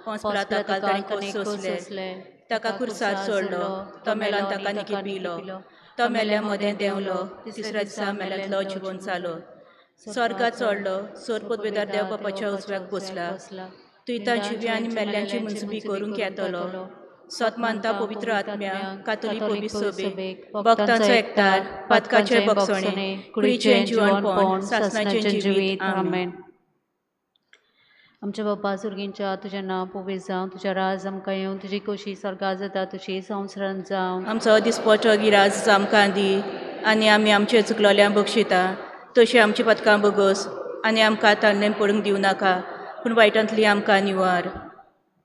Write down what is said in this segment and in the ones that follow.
Ponce पिलाताक ताणें खोस सोंसले, ताका खुर्सार सोडलो, तो मेलो आनी ताका निकी पिलो, तो मेल्या मदें देंवलो, तिसऱ्या दिसा मेल्यांतलो जिवोन जालो, स्वर्गात चडलो, सोर पदवेदार देव बापाच्या उजव्याक बसला, तुयतां जिवी आनी मेल्ल्यांची मुंजबी करूंक येतलो. सत मानता पवित्र आत्म्या, कातोलीक पवित्र सभेक, भक्तांचो एकतार, पातकाचे बक्षणे, कुडीचें जिवनपण, सासणाचें जिवीत. आमेन. आमच्या बापा सुर्गींच्या, तुजें नांव पवित्र जावं, तुजें राज आमकां येवं, तुजी खोशी स्वर्गात जाता तशी संवसारांत जावं. आमचो दिसपटो गिराज आमकां दी आनी आमी आमचे चुकलोल्यांक बक्षिता तशी आमची पदकां बगस आनी आमकां तान्नें पडूंक दिवं नाका, पूण वायटांतली आमकां निवार.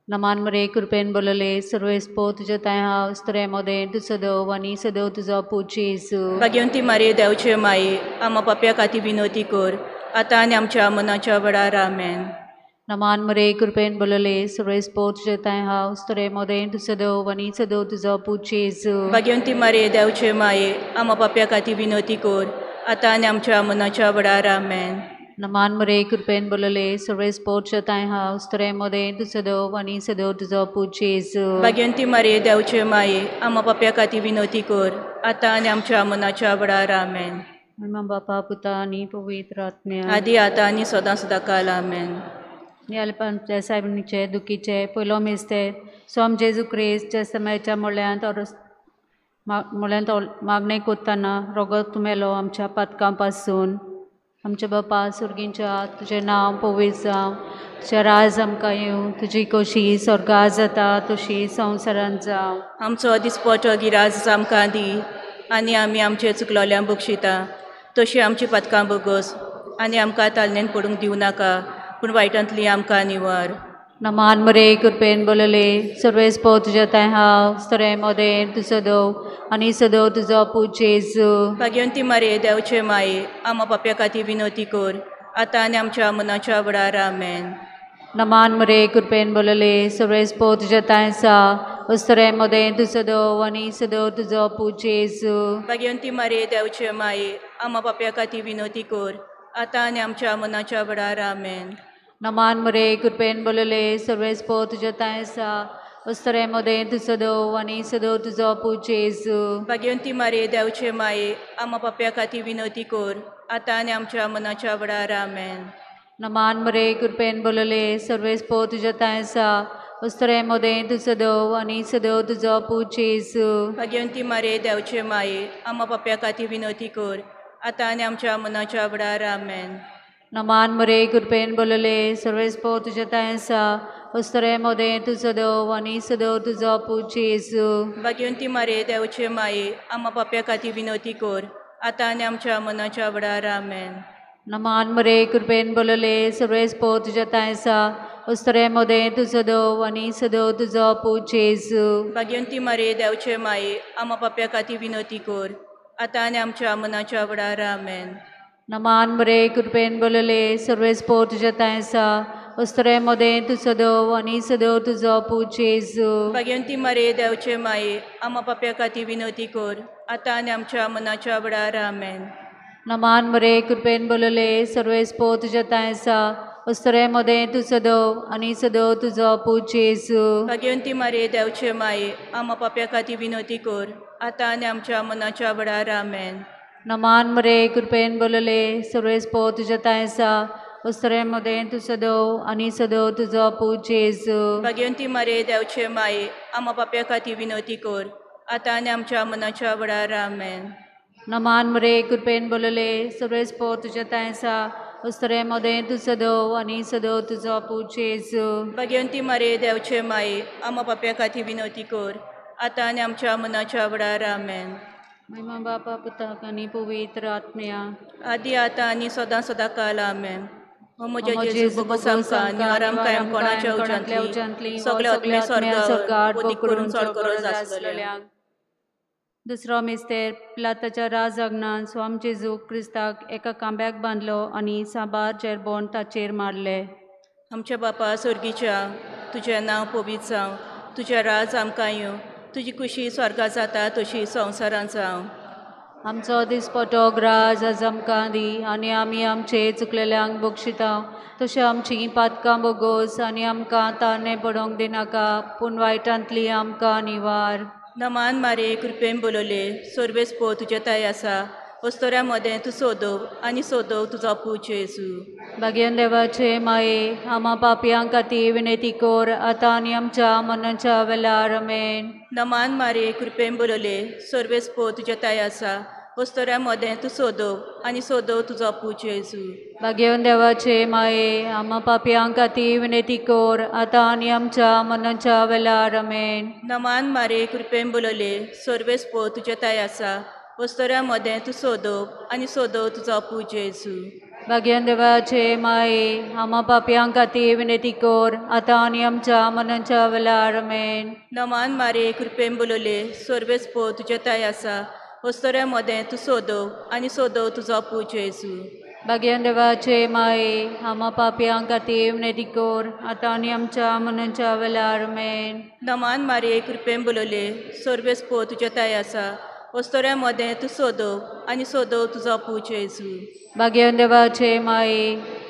नमान मरे कृपेन बोलले सर्वेस्पो तुज्या तांय हांव स्त्रे मोदें तूं सदव आनी सदव तुजो पूत जेजू. भाग्यवंती मारये देवचे माये, आमा पापया खातीर विनवती कर, आतां आनी आमच्या मनाच्या वेळार. आमेन. नमान मरे कृपेन बोलले सर्वेस्पो तुज्या तांय हांव स्त्रे मोदें तूं सदव आनी सदव तुजो पूत जेजू. भाग्यवंती मारये देवचे माये, आमा पापया खातीर विनवती कर, आतां आनी आमच्या मनाच्या वेळार. आमेन. नमान मरे कृपेन बोलले सर्वेस्पो तुज्या तांय हांव स्त्रे मोदें तूं सदव आनी सदव तुजो पूत जेजू. भाग्यवंती मारये देवचे माये, आमा पापया खातीर विनवती कर, आतां आनी आमच्या मनाच्या वेळार. आमेन. महिमा बापा पुता आनी पवित्र आत्म्या, आदी आतां आनी सदां सदां काल. आमेन. आमच्या सायबिणीचे दुखीचे पयलो मिस्तेर सोम जेजू क्रिस्त जे समयाच्या मुळ्यांत मुळ्यांत मागणें कोत्ताना रोगत मेलो आमच्या पातकां पासून. आमच्या बापा सुर्गींच्या, तुजें नांव पवित्र जावं, तुजें राज आमकां येवं, तुजी खोशी स्वर्गात जाता तशी संवसारांत जावं. आमचो दिसपटो गिराज आमकां दी आनी आमी आमचे चुकलोल्यांक बक्षिता तशी आमची पातकां बगस आनी आमकां तालनेन पडूंक दिवं नाका, पूण वायटांतली आमकां निवार. नमान मरे कृपेन बोलले सर्वेस्पो तुज्या तांय हांव स्त्रे मोदें तूं सदव आनी सदव तुजो पूत जेजू. भाग्यवंती मारये देवचे माये, आमा पापया खातीर विनवती कर, आतां आनी आमच्या मनाच्या वेळार. आमेन. नमान मरे कृपेन बोलले सर्वेस्पो तुज्या तांय आसा स्त्रे मोदें तूं सदव आनी सदव तुजो पूत जेजू. भाग्यवंती मारये देवचे माये, आमा पापया खातीर विनवती कर, आतां आनी आमच्या मनाच्या वेळार. आमेन. नमान मरे कृपेन बोलले सर्वेस्पो तुज्या तांय आसा स्त्रे मोदें तूं सदव आनी सदव तुजो पूत जेजू. भाग्यवंती मारये देवचे माये, आमा पापया खातीर विनवती कर, आतां आनी आमच्या मनाच्या वेळार. आमेन. नमान मरे कृपेन बोलले सर्वेस्पो तुज्या तांय आसा स्त्रे मोदें तूं सदव आनी सदव तुजो पूत जेजू. भाग्यवंती मारये देवचे माये, आमा पापया खातीर विनवती कर, आतां आनी आमच्या मनाच्या वेळार. आमेन. नमान मरे कृपेन बोलले सर्वेस्पो तुज्या तांय आसा स्त्रे मोदें तूं सदव आनी सदव तुजो पूत जेजू. भाग्यवंती मारये देवचे माये, आमा पापया खातीर विनवती कर, आतां आनी आमच्या मनाच्या वेळार. आमेन. नमान मरे कृपेन बोलले सर्वेस्पो तुज्या तांय आसा स्त्रे मोदें तूं सदव आनी सदव तुजो पूत जेजू. भाग्यवंती मारये देवचे माये, आमा पापया खातीर विनवती कर, आतां आनी आमच्या मनाच्या वेळार. आमेन. नमान मरे कृपेन बोलले सर्वेस्पो तुज्या तांय आसा स्त्रे मोदें तूं सदव आनी सदव तुजो पूत जेजू. भाग्यवंती मारये देवचे माये, आमा पापया खातीर विनवती कर, आतां आनी आमच्या मनाच्या वेळार. आमेन. नमान मरे कृपेन बोलले सर्वेस्पो तुज्या तांय आसा स्त्रे मोदें तूं सदव आनी सदव तुजो पूत जेजू. भाग्यवंती मारये देवचे माये, आमा पापया खातीर विनवती कर, आतां आनी आमच्या मनाच्या वेळार. आमेन. नमान मरे कृपेन बोलले सर्वेस्पो तुज्या तांय आसा स्त्रे मोदें तूं सदव आनी सदव तुजो पूत जेजू. भाग्यवंती मारये देवचे माये, आमा पापया खातीर विनवती कर, आतां आनी आमच्या मनाच्या वेळार. आमेन. नमान मरे कृपेन बोलले सर्वेस्पो तुज्या तांय आसा स्त्रे मोदें तूं सदव आनी सदव तुजो पूत जेजू. भाग्यवंती मारये देवचे माये, आमा पापया खातीर विनवती कर, आतां आनी आमच्या मनाच्या वेळार. आमेन. महिमा बापा पुताक आनी पवित्र आत्म्या, आदी आतां आनी सदां सदां काल. आमेन. हो म्हज्या जेजू भोगोस आमकां निवार आमकां कोणाच्या उज्यांतली सगळे आत्मे स्वर्गार वदीक करून चड गरज आसलेल्यांक. दुसरो मिस्तेर पिलाताच्या राजआंगणान स्वाम जेजू क्रिस्ताक एका कांब्याक बांदलो आनी साबार जेरबोन ताचेर मारले. आमच्या बापा स्वर्गीच्या, तुजें नांव पवित्र जावं, तुजें राज आमकां येवं, तुजी खुशी स्वर्गात जाता तशी संवसारांत जावं. आमचो दिसपटो ग्रास आज आमकां दी आनी आमी आमचे चुकलेल्यांक बक्षिता तशें आमची पातकां बोगोस आनी आमकां ताणे पडोवंक दिनाका पूण वायटांतली आमकां निवार. नमान मारे कृपेन बोलवले सोर्बेस पो तुजे ताय आसा वस्तोऱ्या मदें तूं सोदव आनी सोदव तुजो पूत जेजू. भाग्यान देवाचे माये आमा पापयां खातीर विनंती कर आतां आनी आमच्या मरणाच्या वेळार. आमेन. नमान मारे कृपेन बोलवले सोर्बेस पो तुजे ताय आसा वस्तोऱ्या मदें तूं सोदव आनी सोदव तुजो पूत जेजू. भाग्यान देवाचे माये आमा पापयां खातीर विनंती कर आतां आनी आमच्या मरणाच्या वेळार. आमेन. नमान मारे कृपेन बोलवले सोर्बेस पो तुजे ताय आसा वस्तोऱ्या मदें तूं सोदव आनी सोदव तुजो पूत जेजू. भाग्यान देवाचे माये आमा पापयां खातीर विनंती कर आतां आनी आमच्या मरणाच्या वेळार. आमेन. नमान मारे कृपेन बोलवले सोर्बेस पो तुजे ताय आसा वस्तोऱ्या मदें तूं सोदव आनी सोदव तुजो पूत जेजू. भाग्यान देवाचे माये आमा पापयां खातीर विनंती कर आतां आनी आमच्या मरणाच्या वेळार. आमेन. नमान मारे कृपेन बोलवले सोर्बेस पो तुजे ताय आसा वस्तोऱ्या मदें तूं सोदव आनी सोदव तुजो पूत जेजू. भाग्यान देवाचे माये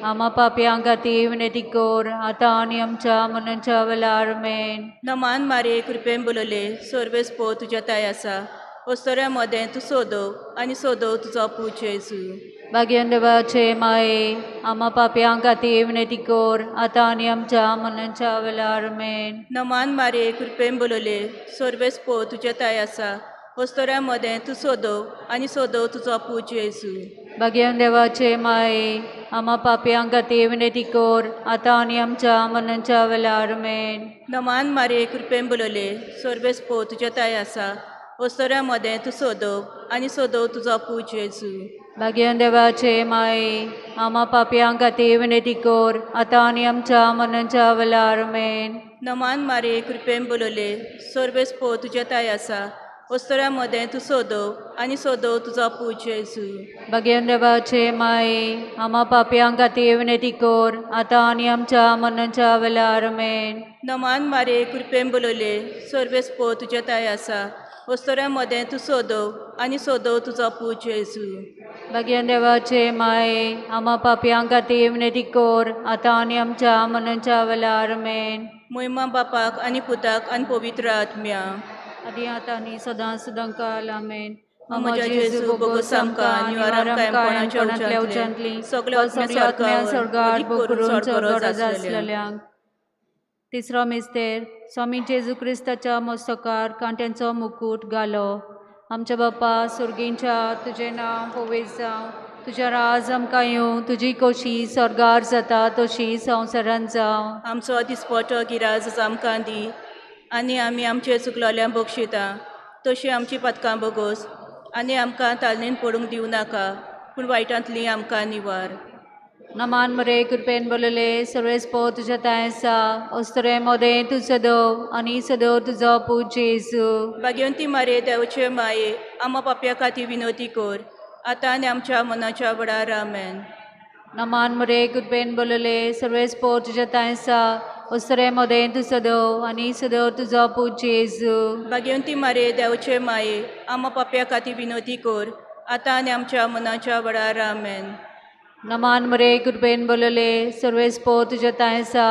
आमा पापयां खातीर विनंती कर आतां आनी आमच्या मरणाच्या वेळार. आमेन. नमान मारे कृपेन बोलवले सोर्बेस पो तुजे ताय आसा वस्तोऱ्या मदें तूं सोदव आनी सोदव तुजो पूत जेजू. भाग्यान देवाचे माये आमा पापयां खातीर विनंती कर आतां आनी आमच्या मरणाच्या वेळार. आमेन. नमान मारे कृपेन बोलवले सोर्बेस पो तुजे ताय आसा वस्तोऱ्या मदें तूं सोदव आनी सोदव तुजो पूत जेजू. भाग्यान देवाचे माये आमा पापयां खातीर विनंती कर आतां आनी आमच्या मरणाच्या वेळार. आमेन. नमान मारे कृपेन बोलवले सोर्बेस पो तुजे ताय आसा वस्तोऱ्या मदें तूं सोदव आनी सोदव तुजो पूत जेजू. भाग्यान देवाचे माये आमा पापयां खातीर विनंती कर आतां आनी आमच्या मरणाच्या वेळार. आमेन. नमान मारे कृपेन बोलवले सोर्बेस पो तुजे ताय आसा वस्तोऱ्या मदें तूं सोदव आनी सोदव तुजो पूत जेजू. भाग्यान देवाचे माये आमा पापयां खातीर विनंती कर आतां आनी आमच्या मरणाच्या वेळार. आमेन. नमान मारे कृपेन बोलवले सोर्बेस पो तुजे ताय आसा वस्तोऱ्या मदें तूं सोदव आनी सोदव तुजो पूत जेजू. भाग्यान देवाचे माये आमा पापयां खातीर विनंती कर आतां आनी आमच्या मरणाच्या वेळार. आमेन. मोहिमा बापाक आनी पुताक आनी पवित्र आत्म्या आदी आतां आनी सदां सदां काल. आमेन. म्हज्या जेजू बोगोस आमकां निवार कायमपणाच्या उज्यांतली सगळे आत्म्या स्वर्गार करून चड गरज आसलेल्यांक. तिसरो मिस्तेर स्वामी जेजू क्रिस्ताच्या मस्तकार कांट्यांचो मुकूट घालो. आमच्या बापा सुर्गींच्या तुजें नांव पवित्र जावं, तुजें राज आमकां येवं, तुजी खोशी स्वर्गार जाता तशी संवसारांत जावं. आमचो दिसपटो गिराज आमकां दी आनी आमी आमचे चुकलोल्यांक बक्षिता तशी आमची पातकां बोगोस आनी आमकां तालनेन पडूंक दिवं नाका पूण वायटांतली आमकां निवार. नमान मरे कृपेन बोलले सर्वेस पो तुज्या तांय आसा अस्तुरे मोदें तूं सदव आनी सदव तुजो पूत जेजू. भाग्यवंती मारे देवचे माये आमा पापया खातीर विनवती कर आतां आनी आमच्या मनाच्या वेळार. आमेन. नमान मरे कृपेन बोलले सर्वेस पो तुज्या तांय आसा अस्तुरे मोदें तूं सदव आनी सदव तुजो पूत जेजू. भाग्यवंती मारे देवचे माये आमा पापया खातीर विनवती कर आतां आनी आमच्या मनाच्या वेळार. आमेन. नमान मरे कृपेन बोलले सर्वेस पो तुज्या तांय आसा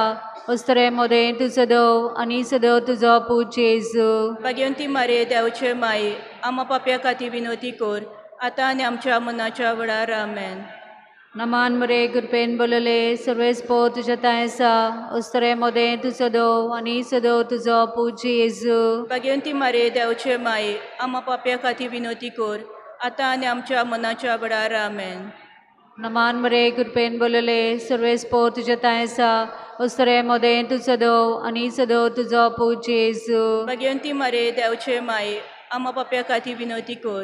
अस्तुरे मोदें तूं सदव आनी सदव तुजो पूत जेजू. भाग्यवंती मारे देवचे माये आमा पापया खातीर विनवती कर आतां आनी आमच्या मनाच्या वेळार. आमेन. नमान मरे कृपेन बोलले सर्वेस पो तुज्या तांय आसा अस्तुरे मोदें तूं सदव आनी सदव तुजो पूत जेजू. भाग्यवंती मारे देवचे माये आमा पापया खातीर विनवती कर आतां आनी आमच्या मनाच्या वेळार. आमेन. नमान मरे कृपेन बोलले सर्वेस पो तुज्या तांय आसा अस्तुरे मोदें तूं सदव आनी सदव तुजो पूत जेजू. भाग्यवंती मारे देवचे माये आमा पापया खातीर विनवती कर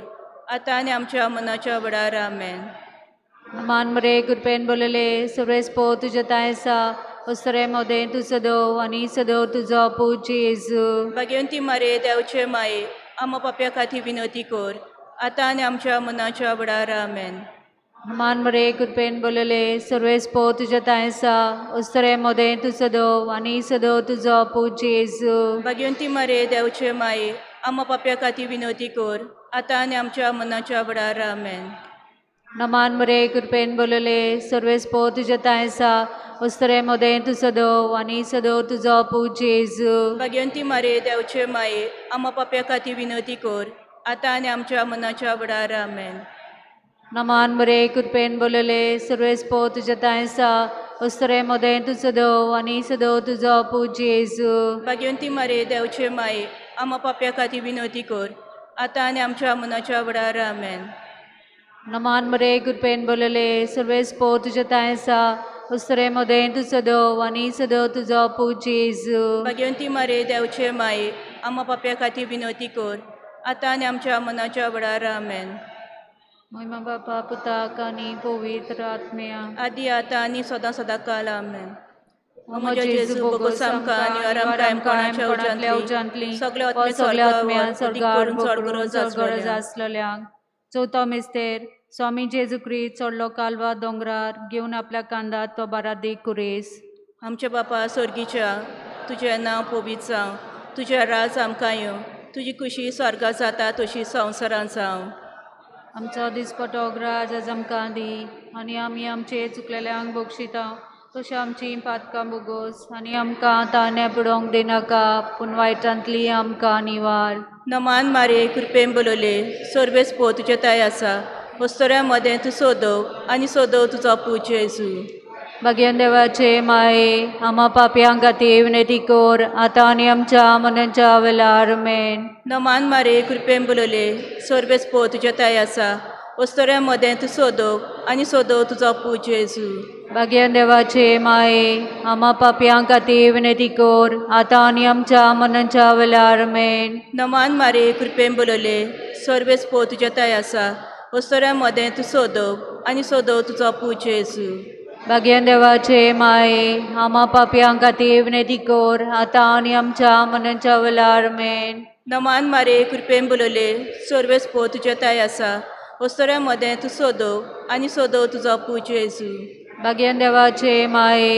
आतां आनी आमच्या मनाच्या वेळार. आमेन. नमान मरे कृपेन बोलले सर्वेस पो तुज्या तांय आसा अस्तुरे मोदें तूं सदव आनी सदव तुजो पूत जेजू. भाग्यवंती मारे देवचे माये आमा पापया खातीर विनवती कर आतां आनी आमच्या मनाच्या वेळार. आमेन. नमान मरे कृपेन बोलले सर्वेस पो तुज्या तांय आसा अस्तुरे मोदें तूं सदव आनी सदव तुजो पूत जेजू. भाग्यवंती मारे देवचे माये आमा पापया खातीर विनवती कर आतां आनी आमच्या मनाच्या वेळार. आमेन. नमान मरे कृपेन बोलले सर्वेस्पोर तुज्या तांय आसा वस्तरे मदें तूं सदव आनी सदव तुजो पूत जेजू. भाग्यवंती मारे देवचे माये आमा पाप्या खातीर विनवती कर आतां आनी आमच्या मनाच्या वेळार. आमेन. नमान मरे कृपेन बोलले सर्वेस्पोर तुज्या तांय आसा वस्तरे मदें तूं सदव आनी सदव तुजो पूत जेजू. भाग्यवंती मारे देवचे माये आमा पाप्या खातीर विनवती कर आतां आनी आमच्या मनाच्या वेळार. आमेन. नमान मरे कृपेन बोलले सर्वेस्पोर तुज्या तांय आसा वस्तरे मदें तूं सदव आनी सदव तुजो पूत जेजू. भाग्यवंती मारे देवचे माये आमा पाप्या खातीर विनवती कर आतां आनी आमच्या मनाच्या वेळार. आमेन. महिमा बापा पुताक आनी पवित्र आत्म्या आदी आतां आनी सदां सदां काल. आमेन. म्हज्या जेजू बोगोस आमकां आनी आराम कायम कोणांतल्या उज्यांतली सगळ्या आत्म्या स्वर्गार करून चड गरज आसलेल्यांक. चवथो मिस्तेर स्वामी जेजू क्रिस्त चडलो कालवा दोंगरार घेवन आपल्या कांदार तो बारादीक कुरेस. आमच्या बापा स्वर्गीच्या तुजें नांव पवित्र जावं, तुजें राज आमकां येवं, तुजी खुशी स्वर्गार जाता तशी संवसारांत जावं. आमचो दिसपटो राज आज आमकां दी आनी आमी आमचे चुकलेल्यांक बक्षिता तशें आमची पातकां बोगोस आनी आमकां तान्या बुडोवंक दिनाका पूण वायटांतली आमकां निवार. नमान मारे कृपेन बोलले सर्वेस्पोर तुजें ताय आसा वस्तऱ्या मदें तूं सोदव आनी सोदव तुजो पूत जेजू. भाग्यान देवाचे माये आमा पापयां खातीर विनंती कर आतां आनी आमच्या मनाच्या वेळार. आमेन. नमान मारे कृपेन बोलले सर्वेस्पोर तुजें ताय आसा वस्तऱ्या मदें तूं सोदव आनी सोदव तुजो पूत जेजू. भाग्यान देवाचे माये आमा पापयां खातीर विनंती कर आतां आनी आमच्या मनाच्या वेळार. आमेन. नमान मारे कृपेन बोलले सर्वेस्पोर तुजें ताय आसा वस्तऱ्या मदें तूं सोदव आनी सोदव तुजो पूत जेजू. भाग्यान देवाचे माये आमा पापयां खातीर विनंती कर आतां आनी आमच्या मनाच्या वेळार. आमेन. नमान मारे कृपेन बोलले सर्वेस्पोर तुजें ताय आसा वस्तऱ्या मदें तूं सोदव आनी सोदव तुजो पूत जेजू. भाग्यान देवाचे माये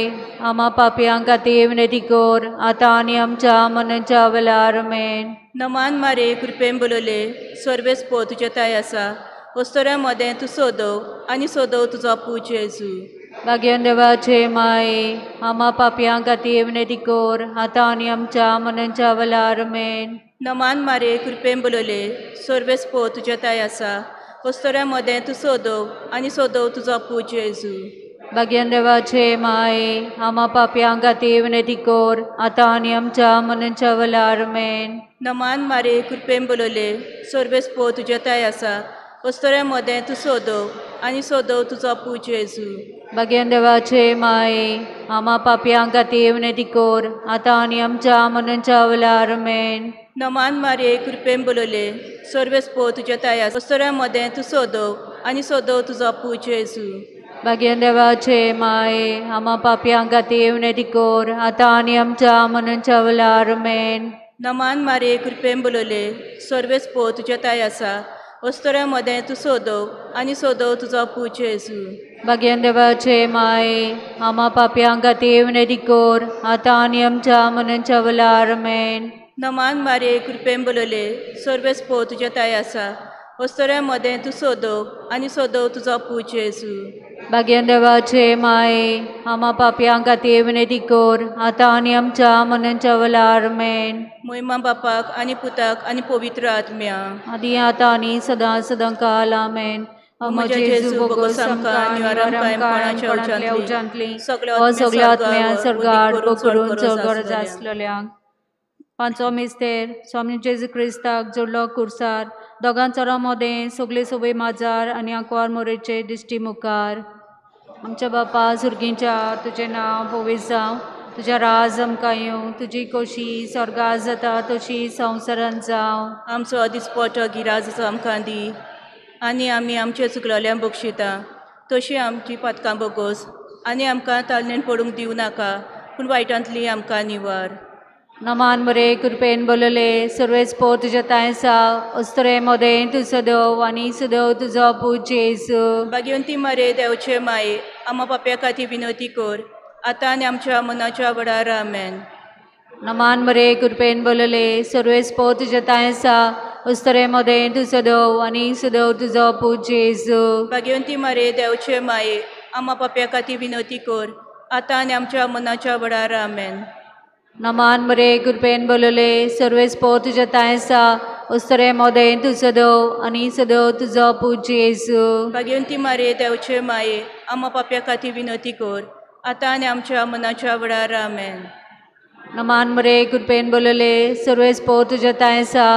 आमा पापयां खातीर विनंती कर आतां आनी आमच्या मनाच्या वेळार. आमेन. नमान मारे कृपेन बोलले सर्वेस्पोर तुजें ताय आसा वस्तऱ्या मदें तूं सोदव आनी सोदव तुजो पूत जेजू. भाग्यान देवाचे माये आमा पापयां खातीर विनंती कर आतां आनी आमच्या मनाच्या वेळार. आमेन. नमान मारे कृपेन बोलले सर्वेस्पोर तुजें ताय आसा वस्तऱ्या मदें तूं सोदव आनी सोदव तुजो पूत जेजू. भाग्यान देवाचे माये आमा पापयां खातीर विनंती कर आतां आनी आमच्या मनाच्या वेळार. आमेन. नमान मारे कृपेन बोलले सर्वेस्पोर तुजें ताय आसा वस्तऱ्या मदें तूं सोदव आनी सोदव तुजो पूत जेजू. भाग्यान देवाचे माये आमा पापयां खातीर विनंती कर आतां आनी आमच्या मनाच्या वेळार. आमेन. नमान मारे कृपेन बोलले सर्वेस्पोर तुजें ताय आसा वस्तऱ्या मदें तूं सोदव आनी सोदव तुजो पूत जेजू. भाग्यान देवाचे माये आमा पापयां खातीर विनंती कर आतां आनी आमच्या मनाच्या वेळार. आमेन. नमान मारे कृपेन बोलले सर्वेस्पोर तुजें ताय आसा वस्तऱ्या मदें तूं सोदव आनी सोदव तुजो पूत जेजू. भाग्यान देवाचे माये आमा पापयां खातीर विनंती कर आतां आनी आमच्या मनाच्या वेळार. आमेन. नमान मारे कृपेन बोलले सर्वेस्पोर तुजें ताय आसा वस्तऱ्या मदें तूं सोदव आनी सोदव तुजो पूत जेजू. भाग्यान देवाचे माये आमा पापयां खातीर विनंती कर आतां आनी आमच्या मनाच्या वेळार. आमेन. महिमा बापाक आनी पुताक आनी पवित्र आत्म्या आदी आतां आनी सदां सदां काल. आमेन. म्हज्या जेजू बोगोस आमकां आनी आराम कायम कोणाच्या उज्यांतली सगळ्या आत्म्या स्वर्गार करून चड गरज आसलेल्यांक. पांचवो मिस्तेर स्वामी जेजू क्रिस्ताक जोडलो कुर्सार दोगां चोरां मदें सगळे सोबय माजार आनी आंकवार मोरेचे दिश्टी मुखार. आमच्या बापा सुर्गींच्या तुजें नांव पवित्र जावं, तुजें राज आमकां येवं, तुजी खोशी स्वर्गार जाता तशी संवसारांत जावं. आमचो दिसपटो गिराज आमकां दी आनी आमी आमचे चुकलेल्यांक बक्षिता तशी आमची पातकां बोगोस आनी आमकां तालनेन पडूंक दिवं नाका पूण वायटांतली आमकां निवार. नमान मरे कृपेन बोलले सर्वेस्पोर तुज्या तांय आसा अस्तरे मदें तूं सदव आनी सदव तुजो पूत जेजू. भाग्यवंती मरे देवचे माये आमा पाप्या खातीर विनवती कर आतां आनी आमच्या मनाच्या वेळार. आमेन. नमान मरे कृपेन बोलले सर्वेस्पोर तुज्या तांय आसा उस्तरे मदें तूं सदव आनी सदव तुजो पूत जेजू. भाग्यवंती मारे देवचे माये, आमा पाप्या खातीर विनवती कर, आतां आनी आमच्या मनाच्या वेळार. आमेन. नमान मरे, कृपेन बोलले, सर्वेस पो तुज्या तांय आसा, उस्तरे मदें तूं सदव आनी सदव तुजो पूत जेजू. भाग्यवंती मारे देवचे माये, आमा पाप्या खातीर विनवती कर, आतां आनी आमच्या मनाच्या वेळार. आमेन. नमान मरे, कृपेन बोलले, सर्वेस पो तुज्या तांय आसा,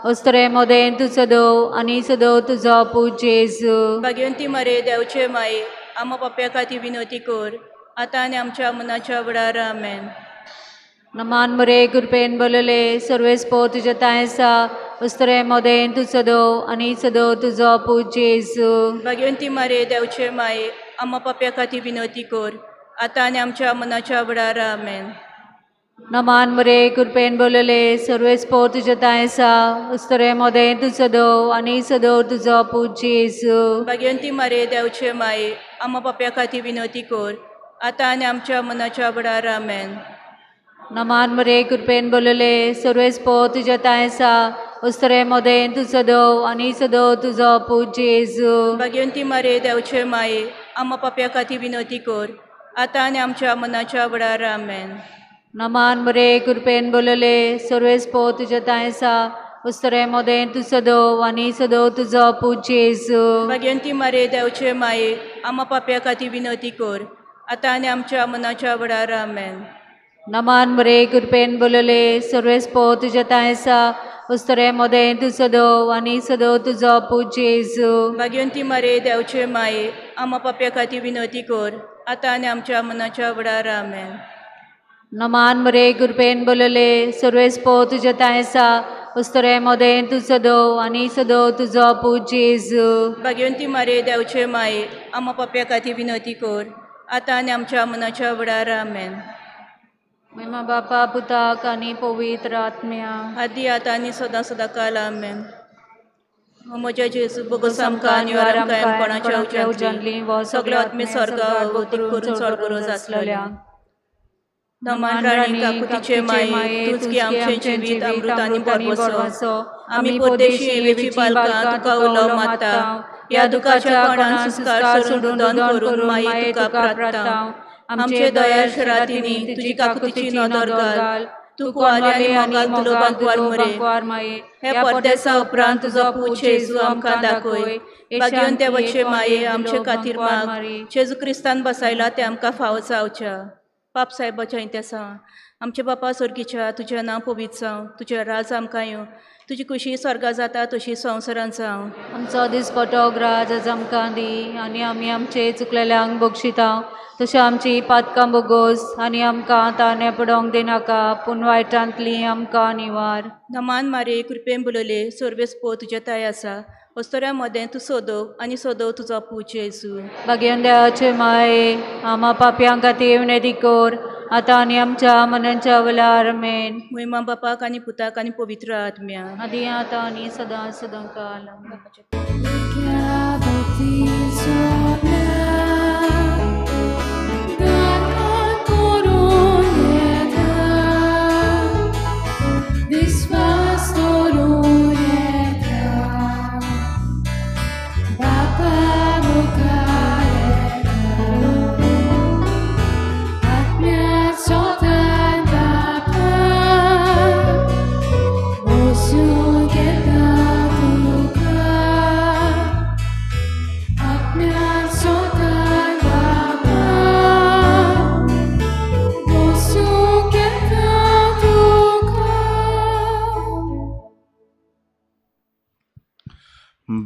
उस्तरे मदें तूं सदव आनी सदव तुजो पूत जेजू. भाग्यवंती मारे देवचे माये, आमा पाप्या खातीर विनवती कर, आतां आनी आमच्या मनाच्या वेळार. आमेन. नमान मरे, कृपेन बोलले, सर्वेस पो तुज्या तांय आसा, उस्तरे मदें तूं सदव आनी सदव तुजो पूत जेजू. भाग्यवंती मारे देवचे माये, आमा पाप्या खातीर विनवती कर, आतां आनी आमच्या मनाच्या वेळार. आमेन. नमान मरे, कृपेन बोलले, सर्वेस पो तुज्या तांय आसा, उस्तरे मदें तूं सदव आनी सदव तुजो पूत जेजू. भाग्यवंती मारे देवचे माये, आमा पाप्या खातीर विनवती कर, आतां आनी आमच्या मनाच्या वेळार. आमेन. नमान मरे, कृपेन बोलले, सर्वेस पो तुज्या तांय आसा, उस्तरे मदें तूं सदव आनी सदव तुजो पूत जेजू. भाग्यवंती मारे देवचे माये, आमा पाप्या खातीर विनवती कर, आतां आनी आमच्या मनाच्या वेळार. आमेन. नमान मरे, कृपेन बोलले, सर्वेस पो तुज्या तांय आसा, उस्तरे मदें तूं सदव आनी सदव तुजो पूत जेजू. भाग्यवंती मारे देवचे माये, आमा पाप्या खातीर विनवती कर, आतां आनी आमच्या मनाच्या वेळार. आमेन. नमान मरे, कृपेन बोलले, सर्वेस पो तुज्या तांय आसा, उस्तरे मदें तूं सदव आनी सदव तुजो पूत जेजू. भाग्यवंती मारे देवचे माये, आमा पाप्या खातीर विनवती कर, आतां आनी आमच्या मनाच्या वेळार. आमेन. नमान मरे, कृपेन बोलले, सर्वेस पो तुज्या तांय आसा, उस्तरे मदें तूं सदव आनी सदव तुजो पूत जेजू. भाग्यवंती मारे देवचे माये, आमा पाप्या खातीर विनवती कर, आतां आनी आमच्या मनाच्या वेळार. आमेन. महिमा बापा पुताक आनी पवित्र आत्म्या, आदी आतां आनी सदां सदां काल. आमेन. म्हज्या जेजू, बोगस आमकां आनी आमकां कोणाच्या उज्यांतली सगळे आत्मे स्वर्गा अवतीक करून चड गरज आसलेल्या. नमान राणी काकुतीचे माये, तूंच की आमचें जिवीत अमृत आनी भरवंसो, आमी परदेशी एवेची बालकां तुका उलो मारता, ह्या दुखाच्या कोणान सुस्कार सोडून दोन करून माये तुका प्रार्थता. आमचे दया शरातींनी तुजी काकुतीची नदर घाल, तूं कुवारी आनी मोगाल तुलो बांकवार मरे, हे परदेसा उपरांत तुजो पूत जेजू आमकां दाखय. भाग्यवंत देवाचे माये, आमचे खातीर माग, जेजू क्रिस्तान बसायला तें आमकां फावो जावच्या. पाप साहेबाच्या इतिहासा, आमचे बापा स्वर्गीच्या, तुजें नांव पवित्र जावं, तुजें राज आमकां येवं, तुजी खुशी स्वर्गा जाता तशी संवसारांत जावं. आमचो दिसपटो ग्राज आज आमकां दी आनी आमी आमचे चुकलेल्यांक बक्षिता तशें आमची पातकां बोगोस आनी आमकां ताणे पडोवंक दिनाका, पूण वायटांतली आमकां निवार. नमान मारे, कृपेन बोलले, सर्वेस पो तुज्या ताय आसा, अस्तोऱ्या मदें तूं सोदव आनी सोदव तुजो पूत जेजू. भाग्यवंत देवाचे माये, आमा पापयां खातीर विनवती कर, आतां आनी आमच्या मनाच्या वेळार. आमेन. महिमा बापाक आनी पुताक आनी पवित्र आत्म्या, आदी आतां आनी सदां सदां काल.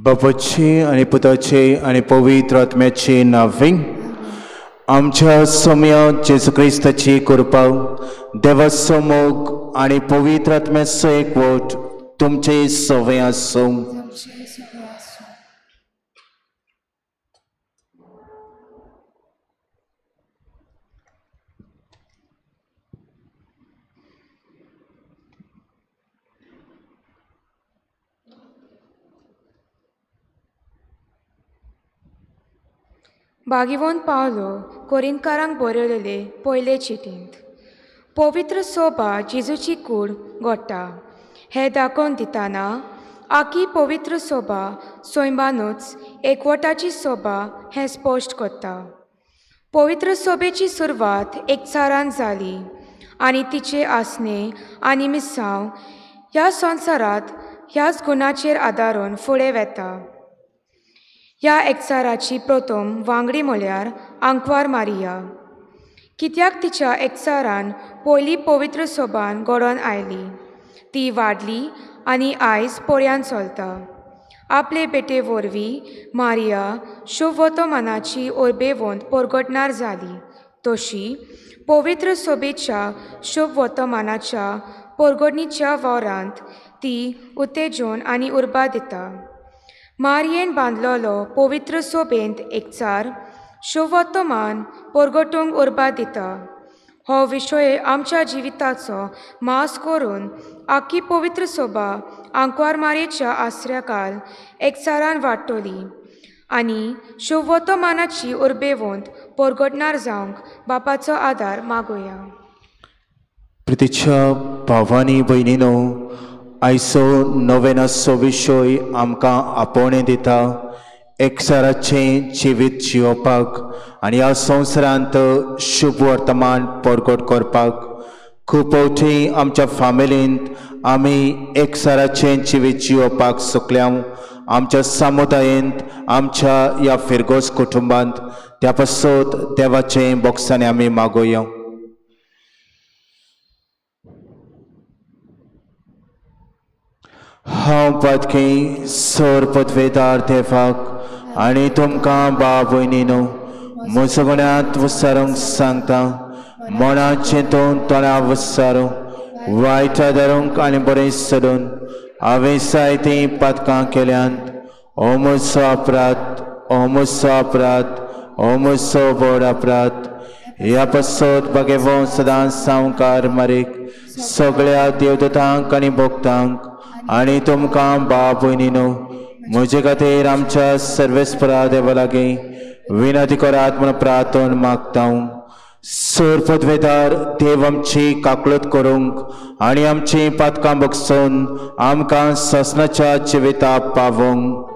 बापाचे आनी पुताचे आनी पवित्र आत्म्याचे नांवे, आमच्या सोम्या जेजू क्रिस्ताची कृपा, देवाचो मोग आनी पवित्र आत्म्याचो एकवट तुमचे सवे आसूं. भागिवंत पावलो कोरिंतकारांक बरयलेले पयले चिटींत पवित्र सोबा जेजूची कूड घडटा हें दाखोवन दितना आखी पवित्र सोबा सैमानूच एकवटाची सोबा हें स्पश्ट करता. पवित्र सोबेची सुरवात एकचारान जाली आनी तिचे आसणे आनी मिसांव ह्या संवसारांत ह्याच गुणाचेर आदारून फुडें वेता. ह्या एकचाराची प्रथम वांगडी म्हळ्यार आंकवार मारिया, कित्याक तिच्या एकचारान पयली पवित्र सोबान घडोवन आयली. ती वाडली आनी आयज पर्यान चलता. आपले बेटे वरवीं मारिया शुभवर्तमानाची उर्बेवंत परगटणार जाली, तशी पवित्र सोबेच्या शुभवर्तमानाच्या परगटणीच्या वावरांत ती उत्तेजन आनी उर्बा दिता. मारियेन बांदलेलो पवित्र सोबेंत एकचार शुभवर्तमान परगटूंक उर्बा दिता. हो विशय आमच्या जिविताचो मास करून आखी पवित्र सोबा आंकवार मारयेच्या आसऱ्याकाल एकचारान वाडटली आनी शुभवर्तमानाची उर्बेवंत परगटणार जावंक बापाचो आदार मागोया. प्रितीच्या भावानी भयणीनो, आयचो नोवेनाचो विशय आमकां आपोवणें दिता एकचाराचें जिवीत जियोवपाक आनी ह्या संवसारांत शुभ वर्तमान परगट करपाक. खूब फावटी आमच्या फामिलींत आमी एकचाराचें जिवीत जियोवपाक चुकल्या, आमच्या समुदायेंत, आमच्या ह्या फिरगोज कुटुंबांत. त्या पासत देवाचें बोगसाणें आमी मागोया. हांव पातकी सर पदवेदार देवाक आनी तुमकां बाब भयणीनो म्हजो गुण्यांत वसारूंक सांगता. मनां चिंतून तोंडा वसारूं, वायट धरूंक आनी बरें सोडून हांवें जायतीं पातकां केल्यांत. हो म्हजो अपराध, हो म्हजो अपराध, हो म्हजो व्हड अपराध. ह्या पासत बागेवो सदांच सावकार मारीक सगळ्या देवदतांक आनी भक्तांक आनी तुमकां बाब भयणीनो म्हजे खातीर आमच्या सर्वेस्परा देवा लागीं विनंती करात म्हूण प्रार्थना मागता. सर पदवेदार देव आमची काकळत करूंक आनी आमची पातकां बगसून आमकां ससनाच्या जिविता पावोवंक.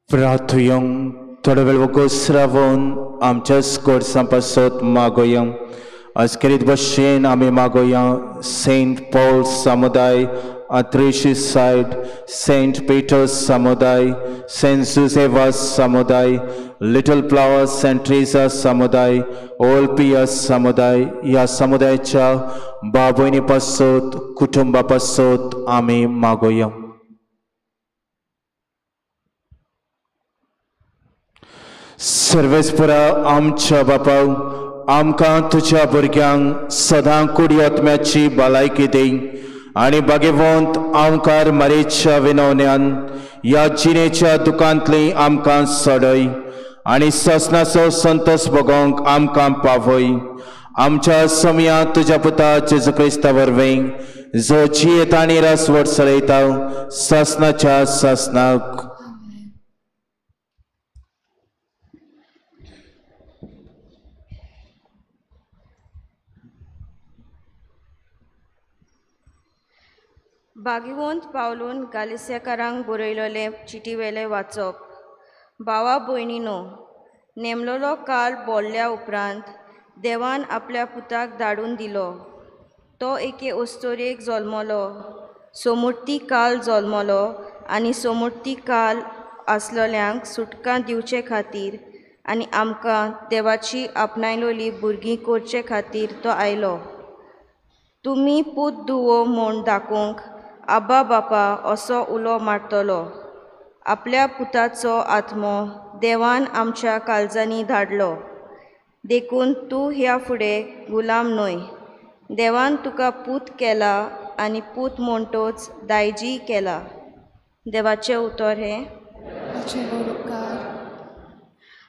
प्रार्थुयंक थोडो वेळ वगोस रावन आमच्याच गरजां पासत मागोया. अजकेरीत भशेन आमी मागोया सेंट पॉल समुदाय, आत्रेशी सायड, सेंट पीटर्स समुदाय, सेंट जुझेवास समुदाय, लिटल फ्लावर्स सेंट ट्रेजा समुदाय, ओल पियर्स समुदाय. ह्या समुदायाच्या बाबयनी पासत, कुटुंबा पासत आमी मागोया. सर्वेस्परा आमच्या बापा, आमकां तुज्या भुरग्यांक सदां कुडी आत्म्याची भलायकी दी आनी बागेवंत आमकार मारेच्या विनवण्यान ह्या जिणेच्या दुकांतली आमकां सोडय आनी ससनाचो संतोश भोगोवंक आमकां पावय. आमच्या समया तुज्या पुता जेजू क्रिस्ता वरवीं, जो जियेता आनी रासवट चलयता ससनाच्या ससनाक. बागिवंत पावलून गालिस्याकारांक बरयलेले चिटीवेलें वाचप. भावा भयणीनो, नेमलोलो काळ बोल्ल्या उपरांत देवान आपल्या पुताक धाडून दिलो. तो एके अस्तोरेक जल्मलो, सोमुर्ती काल जल्मलो आनी सोमुर्ती काल आसलोल्यांक सुटका दिवचे खातीर आनी आमकां देवाची आपणायलोली भुरगीं करचे खातीर तो आयलो. तुमी पूत दुवो म्हूण दाखोवंक आबा बापा असो उलो मारतलो. आपल्या पुताचो आत्मो देवान आमच्या काळजांनी धाडलो. देखून तूं ह्या फुडें गुलाम न्हय, देवान तुका पूत केला आनी पूत म्हणटोच दायजी केला. देवाचें उतर हें.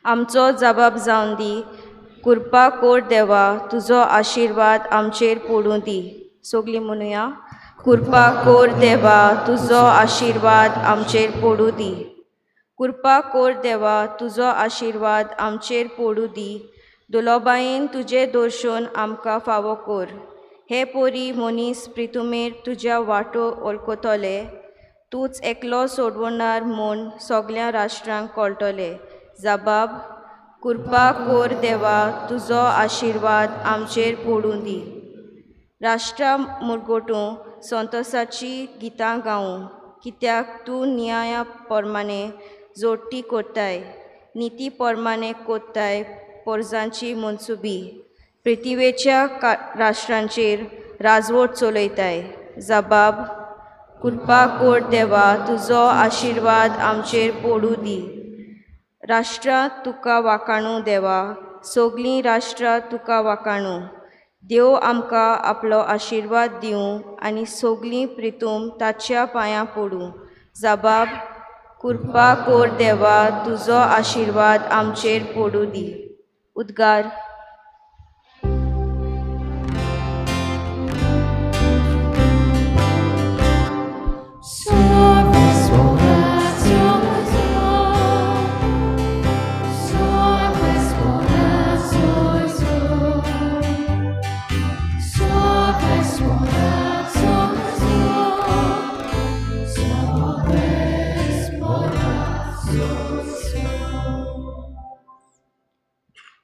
आमचो जबाब जावन दी. कृपा कोर देवा, तुजो आशिर्वाद आमचेर पडूं दी. सगलीं म्हणुया, कृपा कोर देवा, तुजो आशिर्वाद आमचेर पडूं दी. कृपा कोर देवा, तुजो आशिर्वाद आमचेर पडूं दी. दुलोबायेन तुजें दर्शन आमकां फावो कोर. हे पोरी मनीस प्रितुमेर तुज्या वाटो वळखतले, तूंच एकलो सोडवणार म्हूण सगल्या राष्ट्रांक कळटले. जबाब, कृपा कोर देवा, तुजो आशिर्वाद आमचेर पडूं दी. राष्ट्रा मुरगोटूं संतोसाची गितां गावूं, कित्याक तूं न्याया प्रमाणे जोडटी कोत्ताय, निती प्रमाणे कोत्ताय पोरजांची मनसुबी. पृथ्वीच्या राष्ट्रांचेर राजवट चलयताय. जबाब, कृपा कोर देवा, तुजो आशिर्वाद आमचेर पडूं दी. राष्ट्रां तुका वाखाणू देवा, सगलीं राष्ट्रां तुका वाखाणू. देव आमकां आपलो आशिर्वाद दिवं आनी सगलीं प्रितूम ताच्या पांयां पडूं. जबाब, कृपा कोर देवा, तुजो आशिर्वाद आमचेर पडूं दी. उद्गार.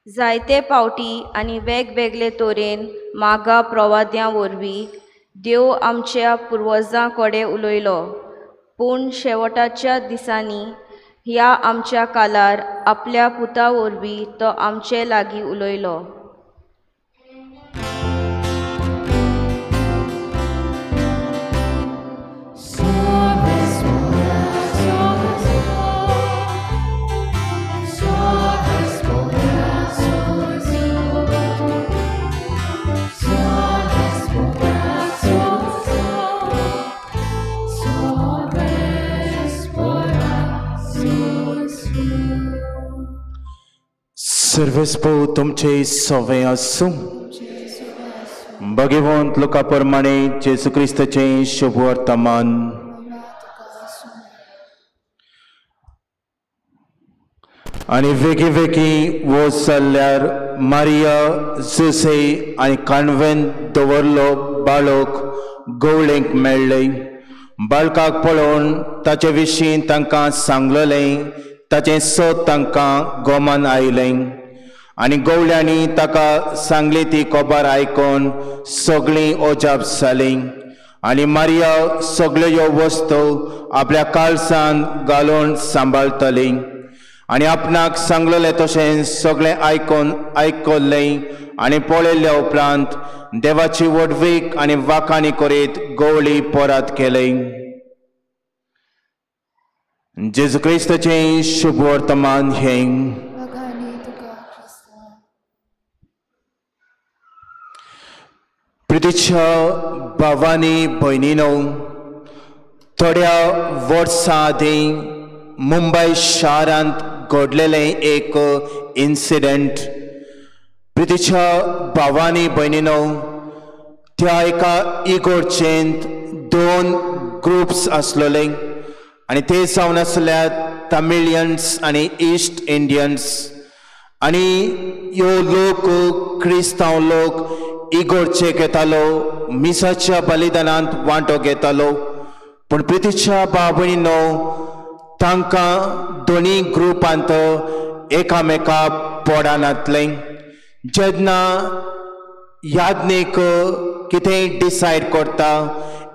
जायते पावटी आनी वेगवेगळे तरेन मागा प्रवाद्यां वरवीं देव आमच्या पुर्वजां कडेन उलयलो, पूण शेवटाच्या दिसांनी ह्या आमच्या कालार आपल्या पुता वरवीं तो आमचे लागीं उलयलो. सर्वेस्पो तुमचे सवे आसूं. भगवंत लोका प्रमाणे जेजू क्रिस्ताचें शुभ वर्तमान. आनी वेगीं वेगीं वच जाल्यार मारिया जुसे आनी काणवेन दवरलो बाळक गवळेंक मेळ्ळें. बाळकाक पळोवन ताचे विशीं तांकां सांगलेलें, ताचें सत तांकां गोमान आयलें. आनी गवळ्यांनी ताका सांगली ती खबर आयकून सगळीं अजाप जालीं. आनी मारिया सगळ्यो ह्यो वस्तू आपल्या काळसान घालून सांबाळटली. आनी आपणाक सांगलेलें तशें सगळें आयकून आयकल्लें आनी पळयल्ल्या उपरांत देवाची व्हडवीक आनी वाखाणी करीत गवळी परत केली. जेजू क्रिस्ताचें शुभ वर्तमान हें. प्रितीच्या भावानी भयणीनो, थोड्या वर्सां आदीं मुंबय शारांत घडलेलें एक इन्सिडंट. प्रितीच्या भावानी भयणीनो, त्या एका इगोर्चेंत दोन ग्रुप्स आसलेले आनी ते जावन आसल्यार तमिळियन्स आनी ईस्ट इंडियन्स. आनी ह्यो लोक क्रिस्तांव लोक इगोर्चेक येतालो, मिसाच्या बलिदानांत वांटो घेतालो. पूण प्रितीच्या भाव भयणीनो, तांकां दोनी ग्रुपांत एकामेका पडनातलें. जेन्ना याज्ञीक कितेंय डिसायड करता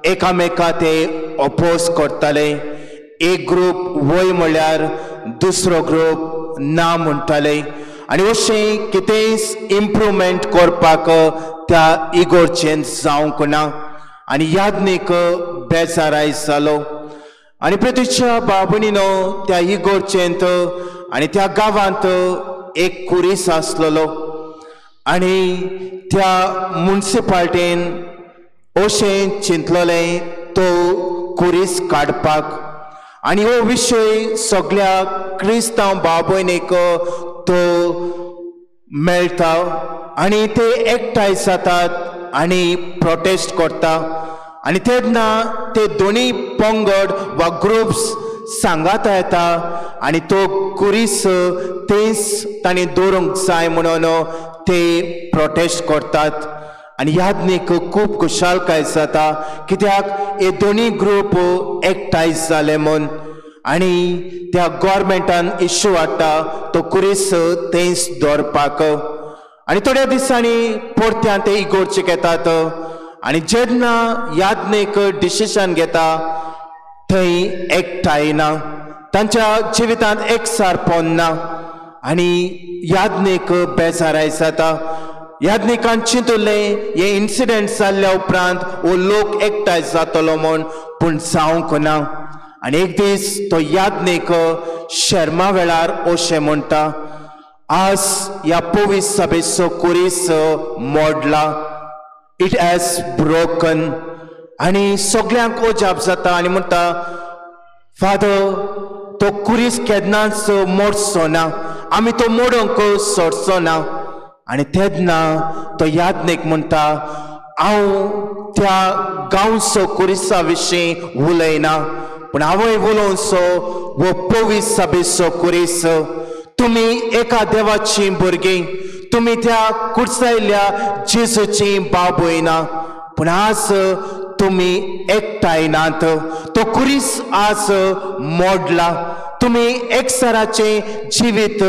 एकामेका ते ओपोज करताले. एक ग्रूप वय म्हळ्यार दुसरो ग्रूप ना म्हणटाले आनी अशें कितेंय इम्प्रुवमेंट करपाक त्या इगोर्जेन जावंक ना आनी यादनीक बेजाराय जालो. आनी प्रतीच्या बाबणीनो त्या इगोर्जेंत आनी त्या गांवांत एक कुरीस आसलेलो आनी त्या मुन्सिपाल्टीन अशें चिंतलेलें तो कुरीस काडपाक आनी हो विशय सगळ्या क्रिस्तांव भाव भयणीक तो मेळटा आनी ते एकठांय जातात आनी प्रोटेस्ट करता आनी तेन्ना ते दोनी पंगड वा ग्रुप्स सांगाता येता आनी तो कुरीस तेच तांणी दवरूंक जाय म्हणून ते प्रोटेस्ट करतात. आनी यादनीक खूब खुशालकाय जाता कित्याक हे दोनी ग्रूप एकठांय जाले म्हूण आनी त्या गोवोरमेंटान इश्यू हाडटा तो कुरीस तेंच दवरपाक. आनी थोड्या दिसांनी परत्यान ते इगोर्जेक येतात आनी जेन्ना यादनीक डिसिजन घेता थंय एकठांय ना, तांच्या जिवितांत एकसारपण ना आनी यादनीक बेजाराय जाता. यादनिकान चिंतुल्लें हे इन्सिडंट जाल्ल्या उपरांत हो लोक एकठांय जातलो म्हूण, पूण जावंक ना. आनी एक दीस तो यादनीक शर्मा वेळार अशें म्हणटा, आज ह्या पवीस सभेचो कुरीस मोडला, it has broken. आनी सगल्यांक अजाप जाता आनी म्हणटा, फादर तो कुरीस केन्नाच मोडचो ना, आमी तो मोडूंक सोडचो ना. आनी तेन्ना तो यादनीक म्हणटा, हांव त्या गांवचो कुरिसा विशीं उलयना, पूण हांवय उलोवचो हो पवीस सभेचो कुरीस. तुमी एका देवाचीं भुरगीं, तुमी त्या कुर्सायल्ल्या जेजूची भाव भयणां, पूण आज तुमी एकठांय नात. तो कुरीस आज मोडला, तुमी एकसराचें जिवीत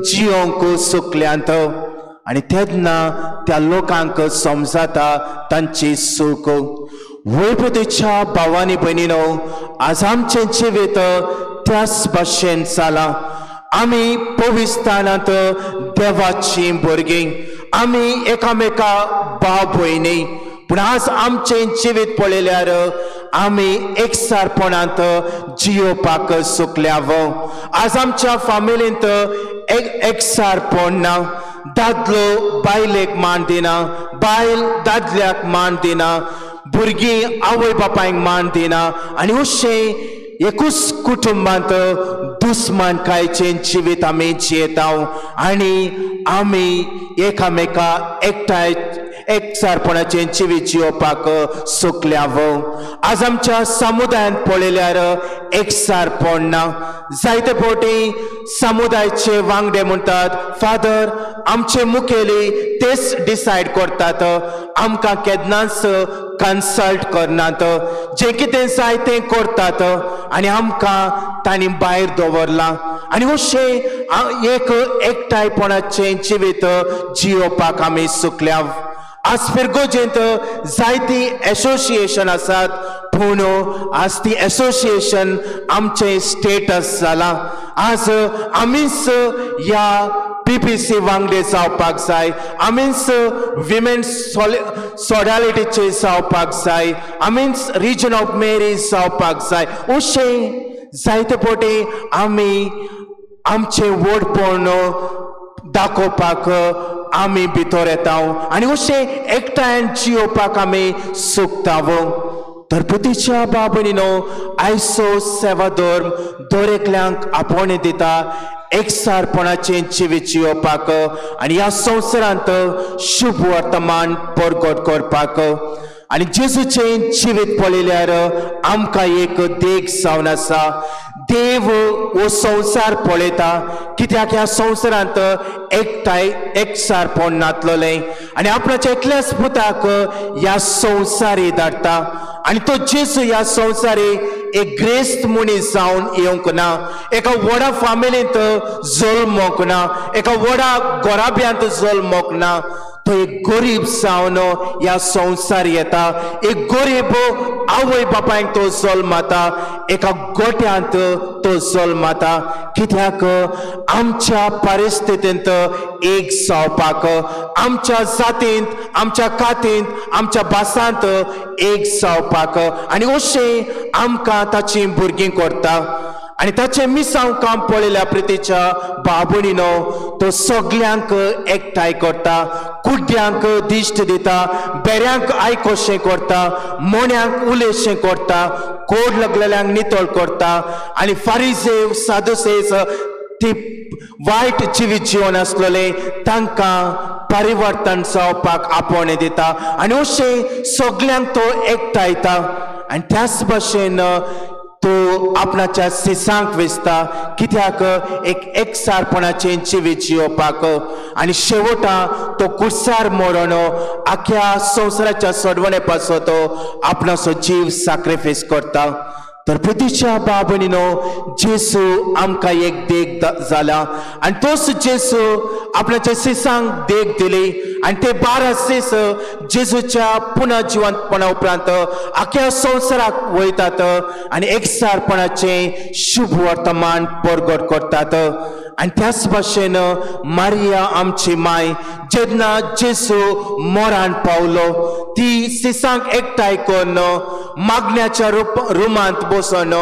जियोंक सुकल्यांत. आनी तेन्ना त्या लोकांक समजाता तांची सूख. वयपतीच्या भावानी भयणीनो, आज आमचें जिवीत त्याच भाशेन जालां. आमी पविस्थानांत देवाचीं भुरगीं, आमी एकामेका भाव भयणी, पूण आज आमचें जिवीत पळयल्यार आमी एकसारपणांत जियोवपाक सुकल्याव. आज आमच्या फामिलींत एकसारपण ना, दादलो बायलेक मान दिना, बायल दादल्याक मान दिना, भुरगीं आवय बापायक मान दिना आनी अशें एकूच कुटुंबांत दुस्मानकायचें जिवीत आमी जियेता आनी आमी एकामेका एकठांय एकसारपणाचें जिवीत जियोवपाक सुकल्याव. आज आमच्या समुदायांत पळयल्यार एकसारपण ना. जायते फावटी समुदायाचे वांगडे म्हणटात, फादर आमचे मुखेली तेच डिसायड करतात, आमकां केन्नाच कन्सल्ट करनात, जें कितें जाय तें करतात आनी आमकां तांणी भायर दवरलां. आनी अशें एक एकठांयपणाचें जिवीत जियोवपाक आमी सुकल्या. आज फिरगोजेंत जायतीं एसोसिएशन आसात, पूण आज ती एसोसिएशन आमचें स्टेटस जालां. आज आमीच ह्या पीपीसी वांगडे जावपाक जाय, आमीच विमेन सॉलिडारिटीचे जावपाक जाय, आमीच रिजन ऑफ मेरी जावपाक जाय. अशें जायते फावटी आमी आमचें व्हडपण दाखोवपाक आमी भितर येता आनी अशें एकठांय जियोवपाक आमी सुकता. तर पतीच्या बाबणीनो, आयचो सेवा धर्म दर एकल्यांक आपोवणें दिता एकसारपणाचें जिवीत जियोवपाक आनी ह्या संवसारांत शुभ वर्तमान परगट करपाक. आनी जेजूचें जिवीत पळयल्यार आमकां एक देख जावन आसा. देव हो संवसार पळयता कित्याक ह्या संवसारांत एकठांय एकसारपण नातलें आनी आपणाच्या एकल्याच पुताक ह्या संवसारी धाडटा आनी तो जेजू ह्या संवसारी एक ग्रेस्त मनीस जावन येवंक ना, एका व्हडा फामिलींत जल्मोंक ना, एका व्हडा घराब्यांत जल्मोंक ना. तो एक गरीब जावन ह्या संवसार येता, एक गरीब आवय बापायक तो जल्माता, एका गोट्यांत तो जल्माता. कित्याक आमच्या परिस्थितींत एक जावपाक, आमच्या जातींत, आमच्या कातींत, आमच्या भासांत एक जावपाक. आनी अशें आमकां ताची भुरगीं करता. आनी ताचें मिसांव काम पळयल्या प्रितीच्या बाबणीनो तो सगल्यांक एकठांय करता, कुड्ड्यांक दिश्ट दिता, बेऱ्यांक आयकोशें करता, मोण्यांक उलयशें करता, कोड लागलेल्यांक नितळ करता. आनी फारिजेव सादुसेज ती वायट जिवीत जिवन आसलेले तांकां परिवर्तन जावपाक आपोवणें दिता. आनी अशें सगल्यांक तो एकठांयता. आनी त्याच भशेन तो आपणाच्या सिसांक वेचता, कित्याक एक एकसारपणाचें जिवीत जियोवपाक. आनी शेवटा तो कुर्सार मरण आख्या संवसाराच्या सोडवणे पासत आपणाचो जीव साक्रिफायस करता. तर प्रितीच्या बाबणीनो जेसू आमकां एक देख जाला. आनी तोच जेसू आपणाच्या सिसांक देख दिली. आनी ते 12 सीस जेजूच्या पुनः जिवंतपणा उपरांत आख्या संवसाराक वयतात आनी एकसारपणाचें शुभ वर्तमान परगट करतात. आनी त्याच भाशेन मारिया आमची माय जेन्ना जेसू मोरान पावलो ती सिसांक एकठांय करून मागण्याच्या रुमांत बसून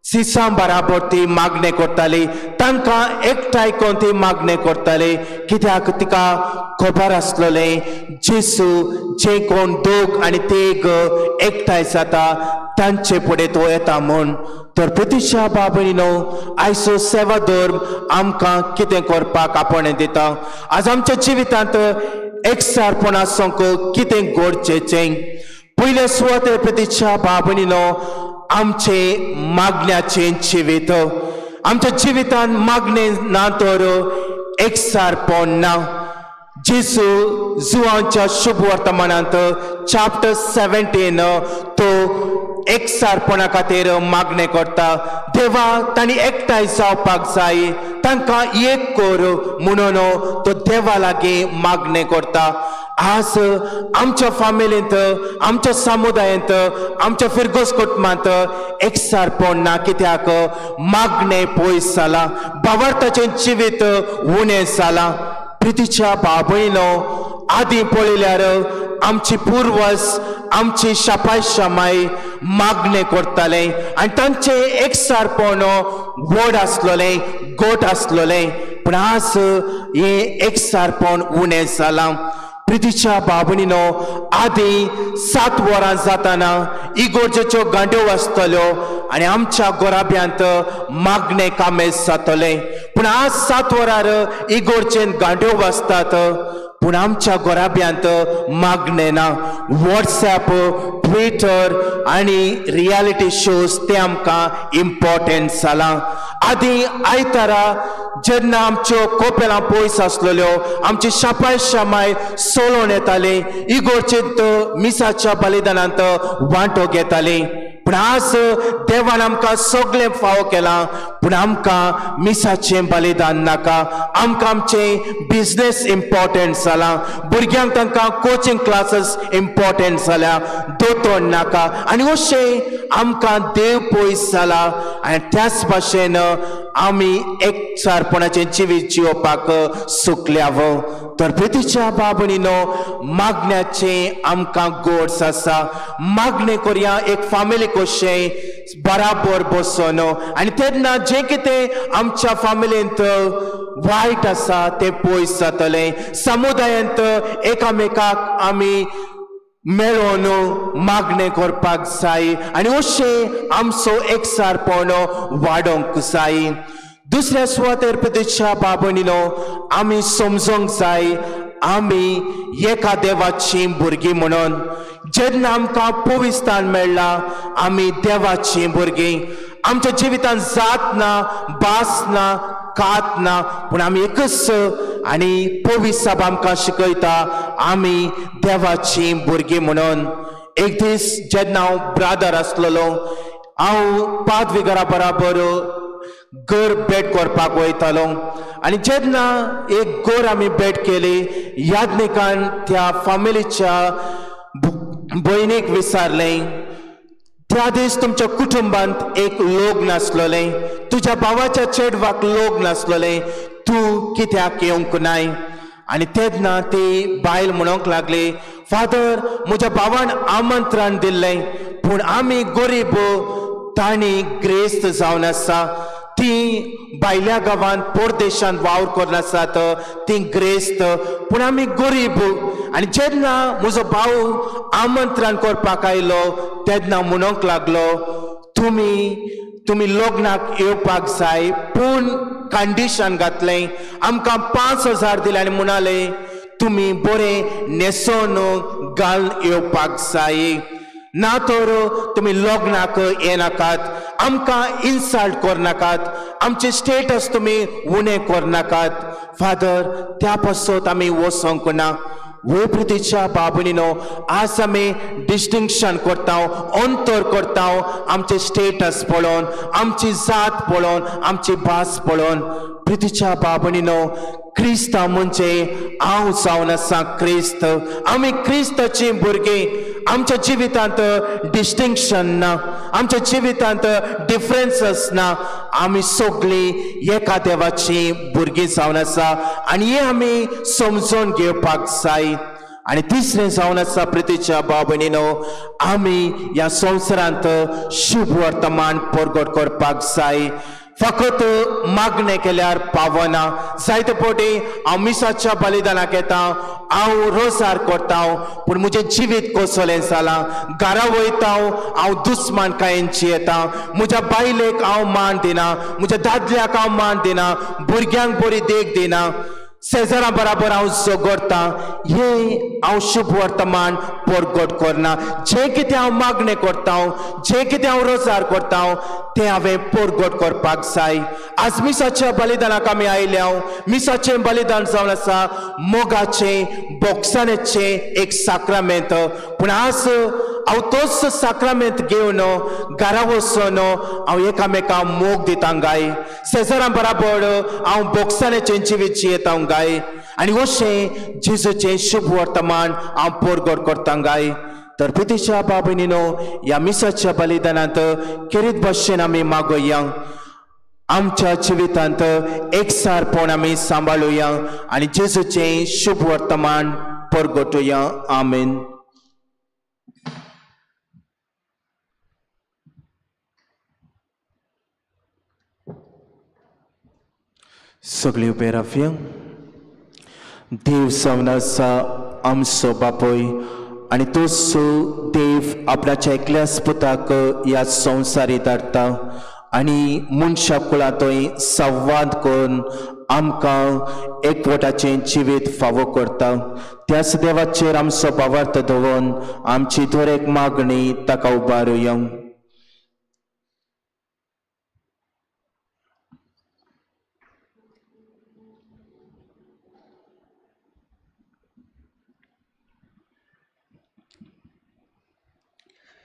सिसां बराबर ती मागणें करताली, तांकां एकठांय करून ती मागणें करताली. कित्याक तिका खबर आसलेलें जेसू जे कोण दोग आनी तेग एकठांय जाता तांचे फुडें तो येता म्हूण. तर प्रतिशा बाबणीनो आयचो सेवा धर्म आमकां कितें करपाक आपोवणें दिता. आज आमच्या जिवितांत एकसारपण आसूंक कितें गरजेचें. पयले सुवातेर प्रतिशा बाबणीनो आमचे मागण्याचें जिवीत. आमच्या जिवितांत मागणें ना तर एकसारपण ना. जेसू जुवांच्या शुभ वर्तमानांत चॅप्टर 17 तो एकसारपणा खातीर मागणें करता. देवा तांणी एकठांय जावपाक जाय, तांकां एक कर म्हणून तो देवा लागीं मागणें करता. आज आमच्या फामिलींत, आमच्या समुदायांत, आमच्या फिरगोस कुटुंबांत एकसारपण ना. कित्याक मागणें पयस जालां, भावार्थाचें जिवीत उणें जालां. प्रितीच्या बाबयनो आदीं पळयल्यार आमची पुर्वज आमची शापाय शामाय मागणें करताले आनी तांचें एकसारपण व्हड आसलेलें, गोट आसलेलें. पूण आज हें एकसारपण उणें जालां. प्रितीच्या बाबणीनो आदीं 7 वरां जाताना इगोर्जेच्यो गांड्यो वाजतल्यो आनी आमच्या गोराब्यांत मागणें कामेस जातलें. पूण आज 7 वरार इगोर्जेन गांड्यो वाजतात पूण आमच्या गोराब्यांत मागणें ना. वॉट्सएप, ट्विटर आनी रियलिटी शोज ते आमकां इम्पॉर्टंट जालां. आदीं आयतारा जेन्ना आमच्यो कोपेलां पयस आसलेल्यो, आमची शापाय शामाय सोलोवन येताली, इगोर्जेंत मिसाच्या बलिदानांत वांटो घेताली. पूण आज देवान आमकां सगळें फावो केलां पूण आमकां मिसाचें बलिदान नाका. आमकां आमचें बिजनेस इम्पॉर्टंट जालां, भुरग्यांक तांकां कोचिंग क्लासीस इम्पॉर्टंट जाल्या, दोतोर नाका. आनी अशें आमकां देव पयस जाला. आनी त्याच भाशेन आमी एकसारपणाचें जिवीत जियोवपाक सुकल्याव. तर प्रितीच्या बाबणीनो मागण्याचें आमकां गोड्स आसा. मागणें करया एक फामिली कशें बराबर बसून. आनी तेन्ना जें कितें आमच्या फामिलींत वायट आसा तें पयस जातलें. समुदायांत एकामेकाक आमी मेळोन मागणें करपाक जाय आनी अशें आमचो एकसारपण वाडोवंक जाय. दुसऱ्या सुवातेर प्रतिशा बाबणीनो आमी समजोंक जाय आमी एका देवाची भुरगीं म्हणून. जेन्ना आमकां पविस्तान मेळ्ळा आमी देवाची भुरगीं. आमच्या जिवितांत जात ना, भास ना, कात ना, पूण आमी एकच. आनी पवित्र आमकां शिकयता आमी देवाची भुरगीं म्हणून. एक दीस जेन्ना हांव ब्रादर आसलेलो, हांव पादविगारा बराबर घर भेट करपाक वयतालो आनी जेन्ना एक घर आमी भेट केली याज्ञिकान त्या फामिलीच्या भयणीक विचारलें, त्या दीस तुमच्या कुटुंबांत एक लोक नासलोलें, तुज्या भावाच्या चेडवाक लोक नासलोलें, तूं कित्याक येवंक नाय? आनी तेन्ना ती बायल म्हणूंक लागली, फादर म्हज्या भावान आमंत्रण दिल्लें पूण आमी गरीब, तांणी ग्रेस्त जावन आसा, ती भायल्या गांवांत परदेशांत वावर करून आसात, ती ग्रेस्त, पूण आमी गरीब. आनी जेन्ना म्हजो भाव आमंत्रण करपाक आयलो तेन्ना म्हणूंक लागलो, तुमी लग्नाक येवपाक जाय, पूण कंडिशन घातलें, आमकां 5,000 दिले आनी म्हणाले तुमी बरें न्हेसोन घालून येवपाक जाय, ना तर तुमी लग्नाक येनाकात, आमकां इन्सल्ट करनाकात, आमचे स्टेटस तुमी उणें करनाकात. फादर त्या पासत आमी वचोंक ना. वय प्रितीच्या बाबणीनो, आज आमी डिस्टिंक्शन करता, अंतर करता, आमचे स्टेटस पळोवन, आमची जात पळोवन, आमची भास पळोवन. प्रितीच्या बाबणीनो, क्रिस्तांव म्हणजे हांव जावन आसा क्रिस्त, आमी क्रिस्ताची भुरगीं. आमच्या जिवितांत डिस्टिंक्शन ना, आमच्या जिवितांत डिफरन्सस ना, आमी सगळीं एका देवाची भुरगीं जावन आसा आनी हें आमी समजून घेवपाक जाय. आनी तिसरें जावन आसा प्रितीच्या भाव भयणीनो, आमी ह्या संवसारांत शुभ वर्तमान परगट करपाक जाय. फकत मागणें केल्यार पावना. जायते फावटी हांव मिसाच्या बलिदानाक येता, हांव रोजार करता, पूण म्हजें जिवीत कसलें जालां, घरा वयता हांव दुस्मानकायेन येता, म्हज्या बायलेक हांव मान दिना, म्हज्या दादल्याक हांव मान दिना, भुरग्यांक बरी देख दिना, शेजारा बराबर हांव झगडटा, हें हांव शुभ वर्तमान परगट करना. जें कितें हांव मागणें करता, जें कितें हांव रोजार करता, तें हांवें परगट करपाक जाय. आज मिसाच्या बलिदानाक आमी आयल्या. मिसाचें बलिदान जावन आसा मोगाचें, बोगसाणेचें एक साक्रामेंत, पूण आज हांव तोच साक्रामेंत घेवन घरा वचून हांव एकामेकांक मोग दिता गाय, शेजारा बराबर हांव बोगसाणेचें जिवीत जियेता गाय, आनी अशें जेजूचें शुभ वर्तमान हांव परगट करता गाय. तर प्रितीच्या भाव भयणीनो, ह्या मिसाच्या बलिदानांत खेरीत भशेन आमी मागोया, आमच्या जिवितांत एकसारपण आमी सांबाळुया आनी जेजूचें शुभ वर्तमान परगटुया. आमेन. सगळी उबे रावया. देव जावन आसा आमचो बापूय आनी तोच देव आपणाच्या एकल्याच पुताक ह्या संवसारी धाडटा आनी मनशा कुळांतय संवाद करून आमकां एकवटाचें जिवीत फावो करता. त्याच देवाचेर आमचो भावार्थ दवरून आमची दर एक मागणी ताका उबारुया.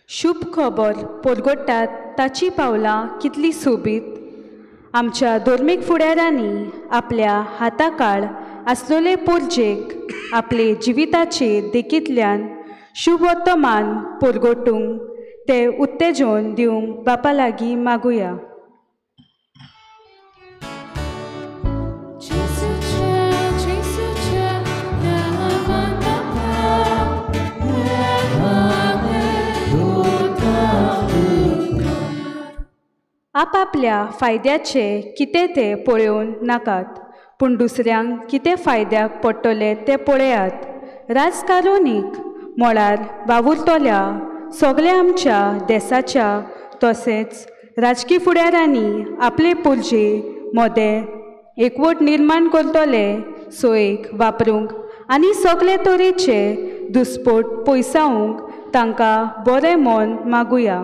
शुभ खबर परगट्टात ताची पावलां कितली सोबीत. आमच्या धर्मीक फुडाऱ्यांनी आपल्या हाताकाळ आसलेले पोरजेक आपले जिविताचे देखींतल्यान शुभ वर्तमान परगटूंक ते उत्तेजन दिवंक बापा लागीं मागुया. आपापल्या फायद्याचें कितें तें पळोवन नाकात, पूण दुसऱ्यांक कितें फायद्याक पडटलें तें पळयात. राजकारणीक मळार वावुरतल्या सगळ्या आमच्या देसाच्या तशेंच राजकी फुडाऱ्यांनी आपले पुरजे मदें एकवट निर्माण करतले सोयेक वापरूंक आनी सगळे तरेचे दुस्पोट पयसावंक तांकां बरें मन मागुया.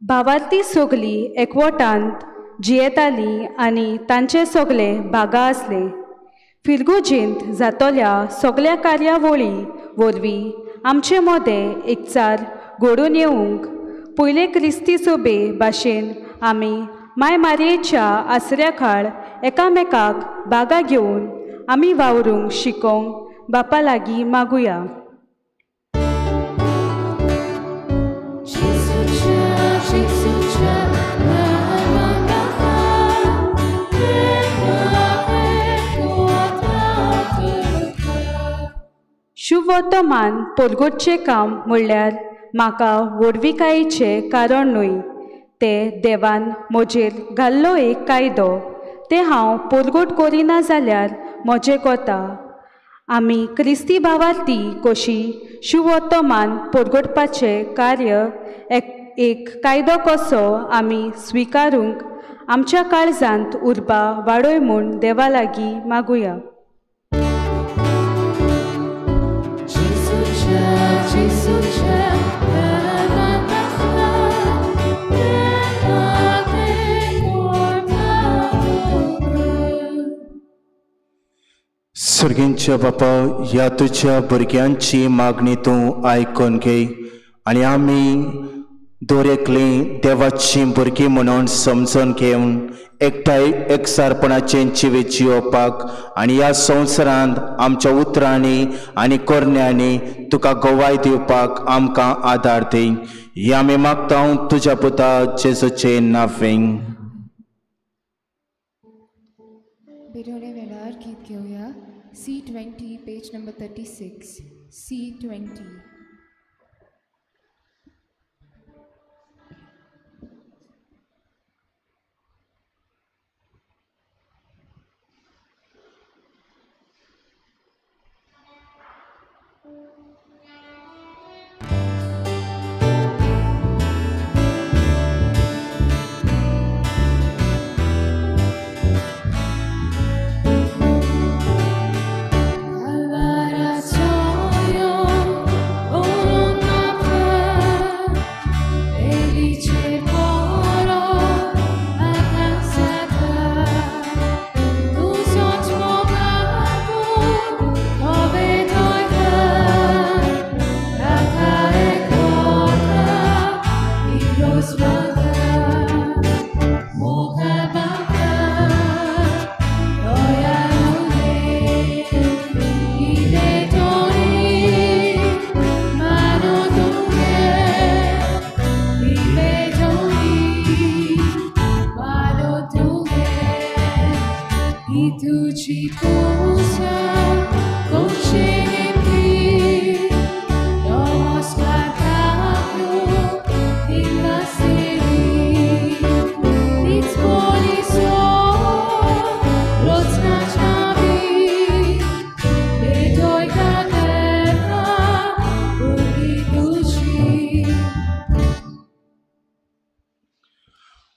भावार्थी सगली एकवटांत जियेतालीं आनी तांचे सगळे बागा आसले. फिरगुजींत जातल्या सगळ्या कार्यावळी वरवीं आमचे मदें एकचार घडोवन येवंक पयले क्रिस्ती सोबे भाशेन आमी माय मारयेच्या आसऱ्या खाळ एकामेकाक बागा घेवन आमी वावरूंक शिकोवंक बापा लागीं मागुया. शुभवर्तमान परगटचें काम म्हणल्यार म्हाका व्हडविकायेचें कारण न्हय, तें देवान म्हजेर घाल्लो एक कायदो. तें हांव परगट करिना जाल्यार म्हजें कोता. आमी क्रिस्ती भावार्थी कशी शुभवर्तमान परगटपाचें कार्य एक कायदो कसो आमी स्विकारूंक आमच्या काळजांत उर्बा वाडय म्हूण देवा लागीं मागुया. सर्गींच्या बापा, ह्या तुज्या भुरग्यांची मागणी तूं आयकून घे आनी आमी दर एकली देवाची भुरगीं म्हणून समजून घेवन एकठांय एकसारपणाचें जिवीत जियोवपाक आनी ह्या संवसारांत आमच्या उतरांनी आनी करण्यांनी तुका गवाय दिवपाक आमकां आदार दी. ही आमी मागता तुज्या पुता जेजूचें नांवें. भेटवणे वेळार गीत घेवया. C20, page number 36. C20.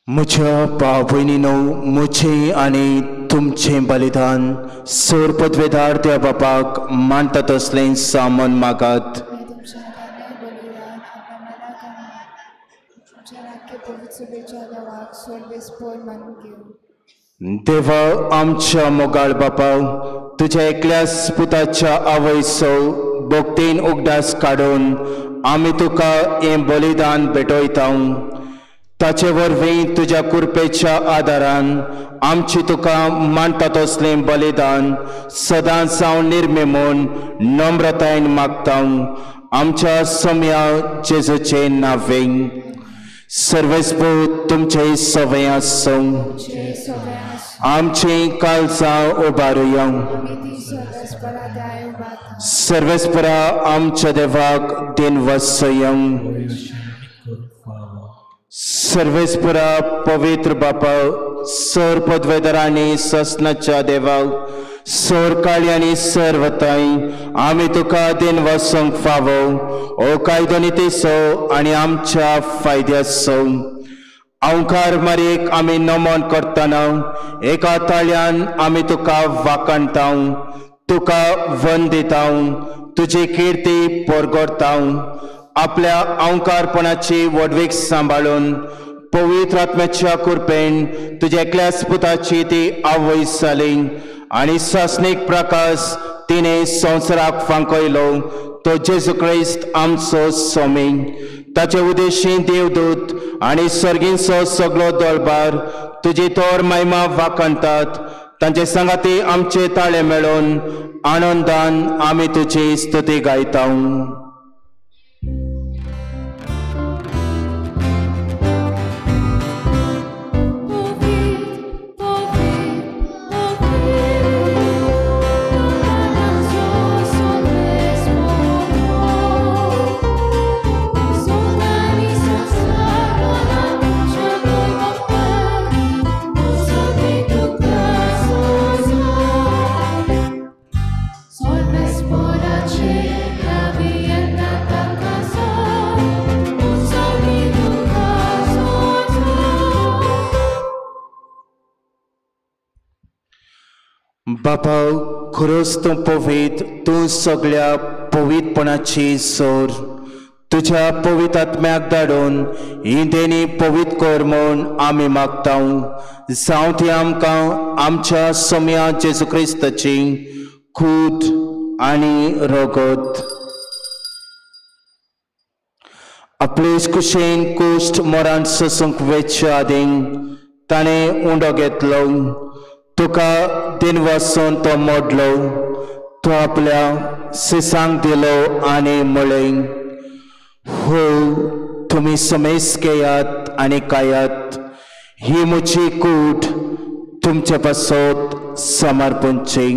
म्हज्या भाव भयणीनो, म्हजें आनी तुमचें बलिदान सोर पदवेदार त्या बापाक मानता तसलें सामान मागात. देवा आमच्या मोगाळ बापा, तुज्या एकल्याच पुताच्या आवयचो भक्तीन उगडास काडून आमी तुका हें बलिदान भेटयता. ताचे वरवीं तुज्या कृपेच्या आदारान आमची तुका मानता तसलें बलिदान सदांच हांव निर्मे म्हूण नम्रतायेन मागता. आमच्या सम्या जेजूचें नांवें. सर्वेस्पोर तुमचे सवय आसूं. आमची काळजां उबारुया. सर्वेस्परा आमच्या देवाक दिन वसया. सर्वेस्परा पवित्र बापा, सर पदवेदारांनी ससनाच्या देवा, सर काळयांनी सर्वताय आमी तुका दिन वसूंक फावो ओ कायदो नितीचो आनी आमच्या फायद्याचो. अंकार मारीक आमी नमन करतना एका ताळ्यान आमी तुका वाखाणता, तुका वंदिता, तुजी किर्ती परगडता. आपल्या अंकारपणाची व्हडवीक सांबाळून पवित्र आत्म्याच्या कृपेन तुज्या एकल्याच पुताची ती आवय जाली आनी सासणीक प्रकाश तिणें संवसाराक फांकयलो तो जेजू क्रिस्त आमचो स्वामी. ताचे उदेशी देवदूत आनी सर्गींचो सगळो दरबार तुजी तोर महिमा वाखाणतात. तांचे सांगाती आमचे ताळे मेळोवन आनंदान आमी तुजी स्तुती गायता. बापा, खरोच तूं पवित्र, तूं सगळ्या पवित्रपणाची सोर. तुज्या पवित्र आत्म्याक धाडून ही देणी पवित्र कर म्हूण आमी मागता. जावं ती आमकां आमच्या सोम्या जेजू क्रिस्ताची कूड आनी रगत. आपले कुशेन कुश्ट मरण सोसूंक वेचे आदीं ताणें उंडो घेतलो, तुका दिन वचून तो मोडलो, तो आपल्या सिसांक दिलो आनी म्हळें, हो तुमी समेस घेयात आनी खायात, ही म्हजी कूड तुमचे पासत समर्पणची.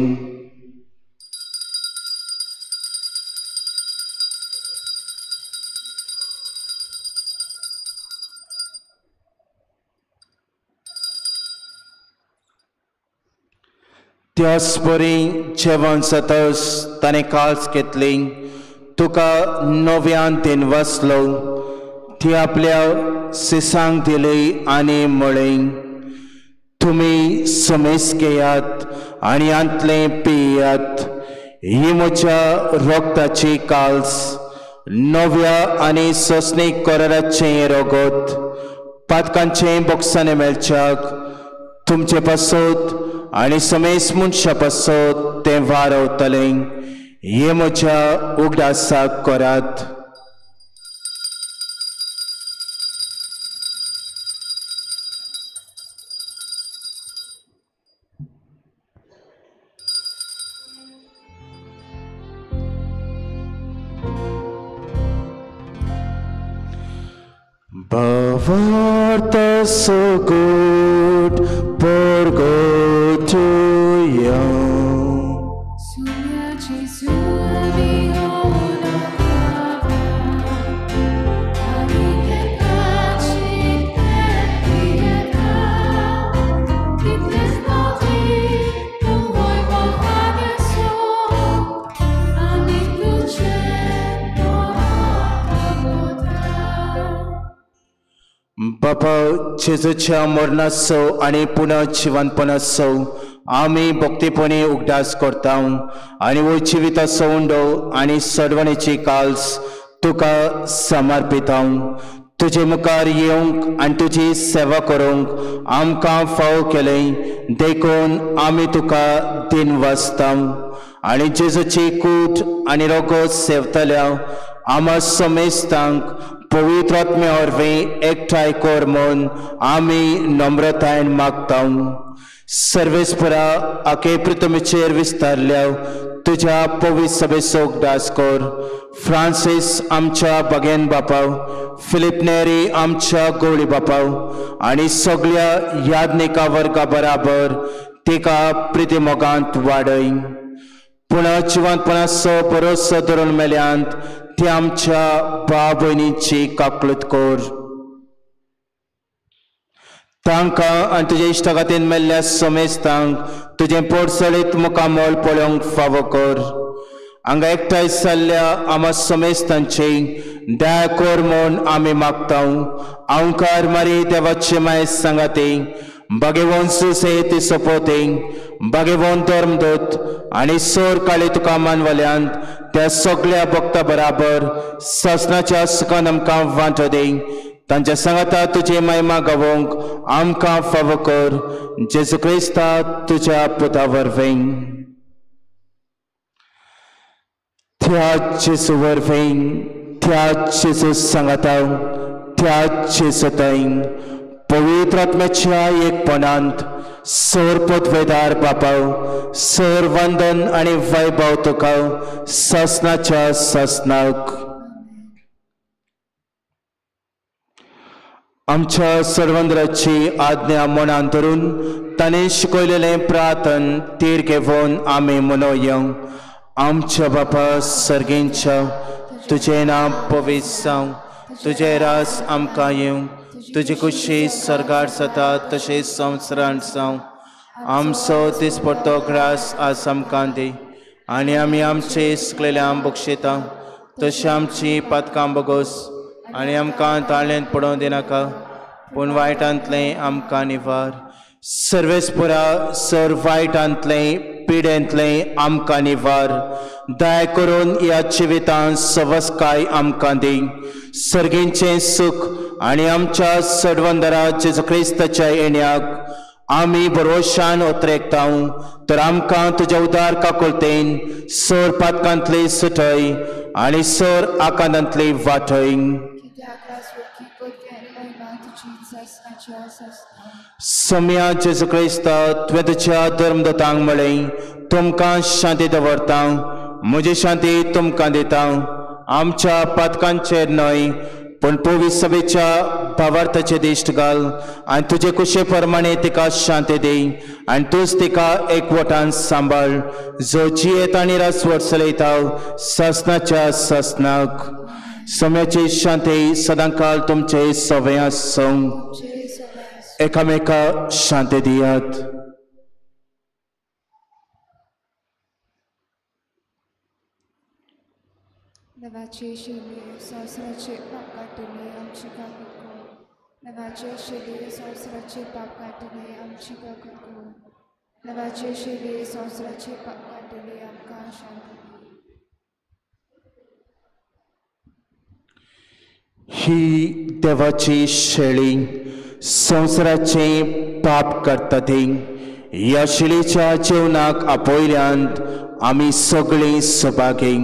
त्याच बरी जेवण जातच ताणें काल्स घेतली, तुका नव्यान दिन वाचलो, ती आपल्या सिसांक दिली आनी म्हळें, तुमी समेस घेयात आनी हांतलें पियात, ही म्हज्या रगताची काल्स, नव्या आनी सोंसणीक कराराचें रगत, पातकांचें बोक्सांनी मेळच्याक तुमचे पासत आनी समेस मनशा पासत तें वारवतलें. हे म्हज्या उगडासाक करात. भावार्थ सुगूट परगटुया. बापा, जेजूच्या मरणाचो आनी पुनः जिवनपणाचो आमी भक्तीपणी उगडास करता आनी वो जिविताचो उंडो आनी सडवणेची काल्स तुका समर्पिता. तुजे मुखार येवंक आनी तुजी सेवा करूंक आमकां फावो केलें देखून आमी तुका दिन वाचता आनी जेजूची कूट आनी रगत सेवतल्या आमा समेस्तांक पवित्र आत्म्या वरवीं एकठांय कर म्हूण आमी नम्रतायेन मागता. सर्वेस्परा, आखे पृथ्वीचेर विस्तारल्या तुज्या पवित्र सभेचो उगडास कर. फ्रांसीस आमच्या बगेन बापा, फिलीप नेरी आमच्या गवळी बापा आनी सगळ्या याज्ञिका वर्गा बराबर तिका प्रितीमोगांत वाडय. पूण जिवंतपणाचो भरोसो धरून मेल्यांत ती आमच्या भाव भयणीची काकळूत कर. तांकां आनी तुज्या इश्टागतीन मेल्ल्या समेस्तांक तुजें पोटसळीत मुखामोल पळोवंक फावो कर. हांगा एकठांय जाल्ल्या आमा समेस्तांची दया कर म्हूण आमी मागता. अंकार मारी देवाचे माय सांगाती बागेवन सुसे ती सोपोती बागेवन धर्मदूत आनी सोर काळी तुका मानवल्यांत त्या सगळ्या भक्ता बराबर सासणाच्या सुखान आमकां वांटो दी. तांच्या सांगाता तुजी महिमा गावोंक आमकां फावो कर, जेजू क्रिस्ता तुज्या पुता वरवीं. त्या जेजू वरवीं, त्या जेजू सांगाता, त्या जेजू थंय पवित्र आत्म्याच्या एकपणांत सर पदवेदार बापा, सर वंदन आनी वैभव तुका ससनाच्या ससनाक. आमच्या सर्वंद्राची आज्ञा मनान धरून ताणें शिकयलेलें प्रार्थन तीर घेवन आमी मनोवया. आमच्या बापा सर्गेंच्या, तुजें नांव पवित्र जावं, तुजें रास आमकां येवं, तुजी खुशी सर्गार जाता तशें संवसारांत जावं. आमचो दिसपट्टो ग्रास आज आमकां दी आनी आमी आमचे सुकलेल्या बक्षिता तशें आमची पातकां बगोस आनी आमकां ताळ्यांत पडोवंक दिनाका, पूण वायटांतलें आमकां निवार. सर्वेस्परा सर वायटांतलें पिडेंतलें आमकां निवार. दया करून ह्या जिवितांत सवसकाय आमकां दी, सर्गींचें सूख आनी आमच्या सडवंदरा जेजू क्रिस्ताच्या येण्याक आमी भरवशान ओतरेकता. तर आमकां तुज्या उदार काकुळतेन सर पातकांतली सुटय आनी सर आकांतांतली वाटय. सम्या जेजू क्रिस्ता, तुवें तुज्या धर्मदतांक म्हळें, तुमकां शांती दवरता, म्हजी शांती तुमकां दिता. आमच्या पातकांचेर न्हय पूण पवित्र सभेच्या भावार्थाचे दिश्ट घाल आनी तुजे कुशे प्रमाणे तिका शांती दी आनी तूंच तिका एकवटान सांबाळ, जो जियेत आनी रासवट चलयता ससनाच्या ससनाक. सम्याची शांती सदांकाल तुमचे सवय आसूं. एकामेका शांती दियात. देवाचे शेले संवसाराचे पाप काडटले आमची काकूत कर. देवाचे शेले संवसाराचे पाप काडटले आमची काकूत कर. देवाचे शेले संवसाराचे पाप काडटले आमकां शांती दी. ही देवाची शेळी संवसाराचे पाप काडटा ती. ह्या शेळीच्या जेवणाक आपयल्यान आमी सगळीं सभागी.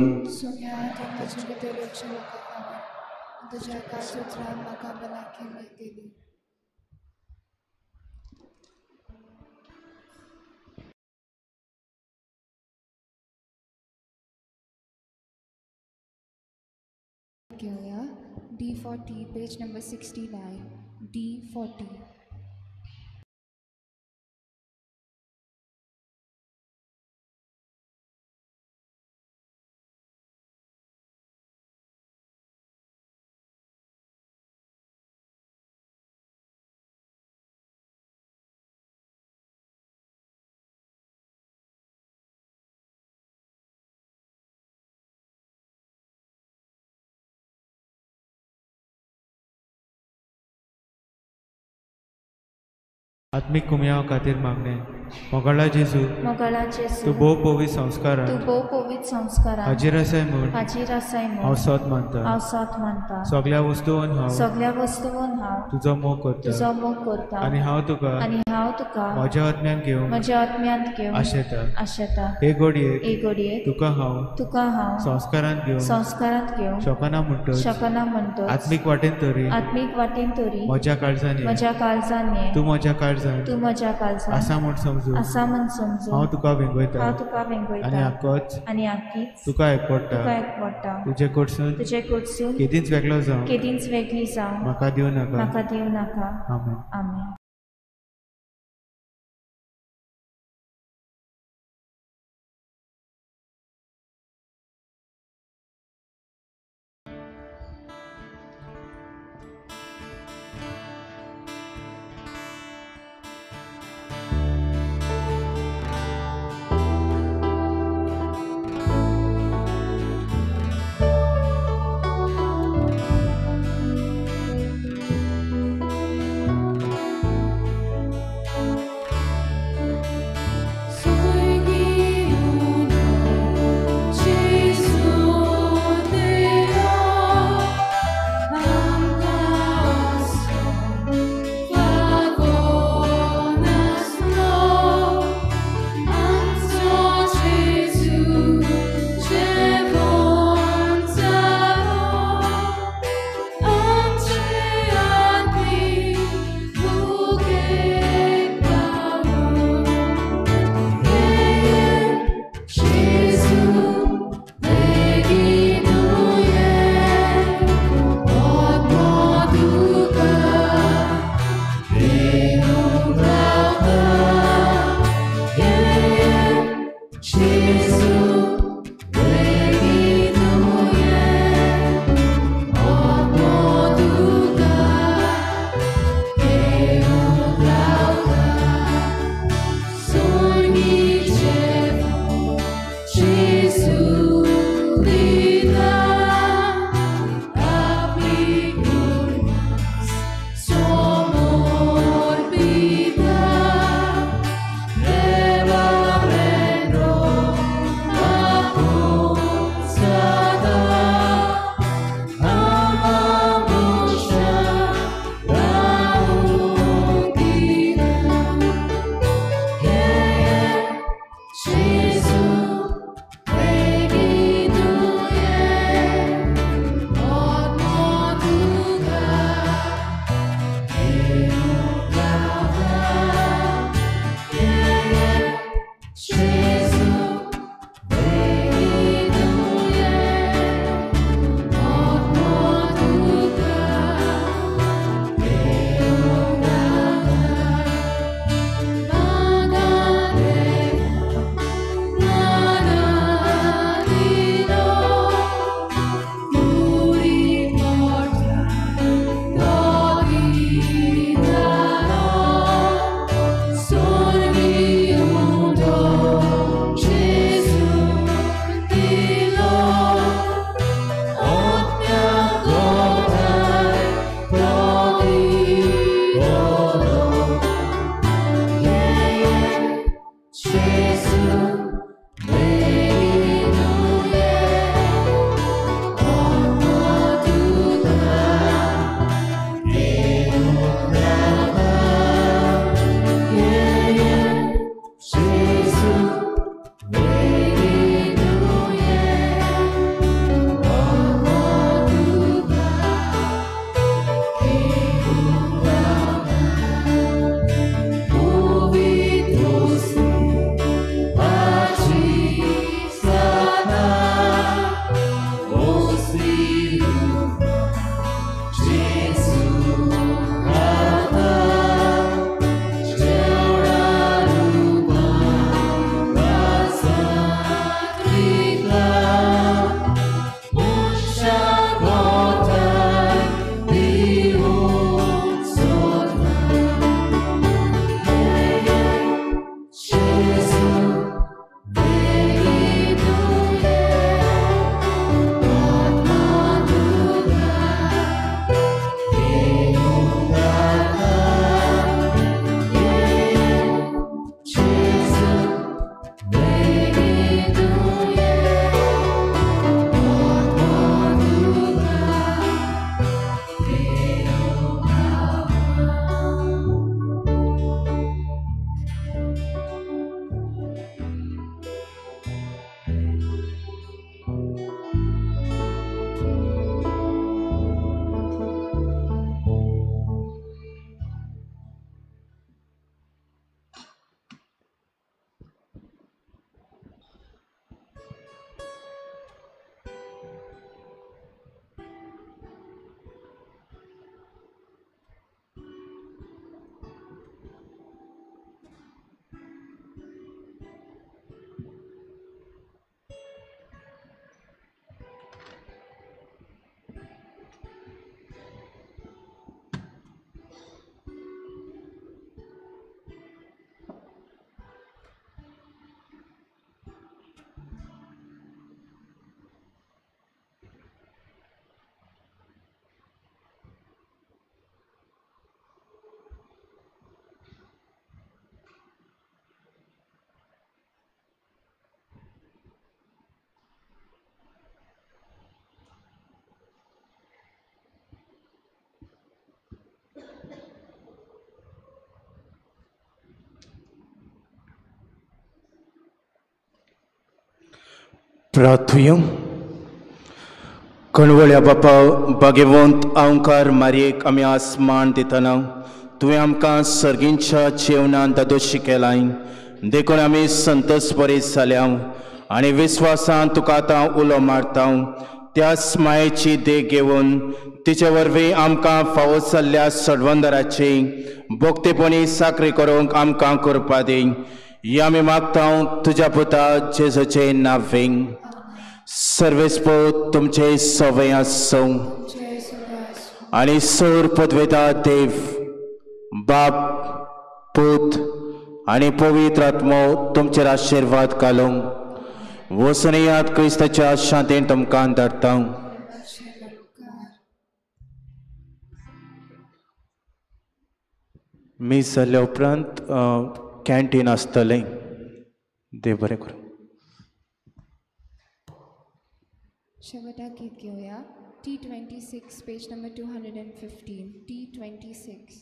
घेवया. D40, page number 69, D40. आत्मीक कुमयाव खातीर मागणें. मोगाळा जेजू, तूं भोव पवित्र संस्कारान हाजीर आसाय म्हूण हांव सोत मानता. सगळ्या वस्तून हांव तुजो मोग करता आनी हांव तुका म्हज्या आत्म्यान घेवंक आशेता. हे घडयेक तुका हांव संस्कारांत घेवंक शकना म्हणटच आत्मीक वाटेन तरी म्हज्या काळजान ये, तूं म्हज्या काळजान आसा म्हूण समजून हांव तुका वेंगयता आनी आकीच तुका एकवटा. तुजे कडसून केदींच वेगळो जावं म्हाका दिवं नाका. आमेन. आमेन. प्रार्थुया. कणवळ्या बापा भाग्यवंत अहंकार मारयेक आमी आसमान दितना तुवें आमकां सर्गींच्या जेवणान दादोशी केलाय, देखून आमी संतोष बरी जाल्या आनी विस्वासान तुका आतां उलो मारता. त्याच मायेची देख घेवन तिचे वरवीं आमकां फावो जाल्ल्या सडवंदराची भक्तीपणी साकरी करूंक आमकां करपा दी. ही आमी मागता तुज्या पुता जेजूचे नांवें. सर्वेस्पोत तुमचे सवय आसूं आनी सोर पदवेता देव बाप पूत आनी पवित्र आत्मो तुमचेर आशिर्वाद घालूंक. वसनयात क्रिस्ताच्या शांतीन तुमकां धाडटा. मीस जाल्या उपरांत कॅन्टीन आसतलें. देव बरें करूं. शेवटा गीत घेवया. T26 page number 215. T26.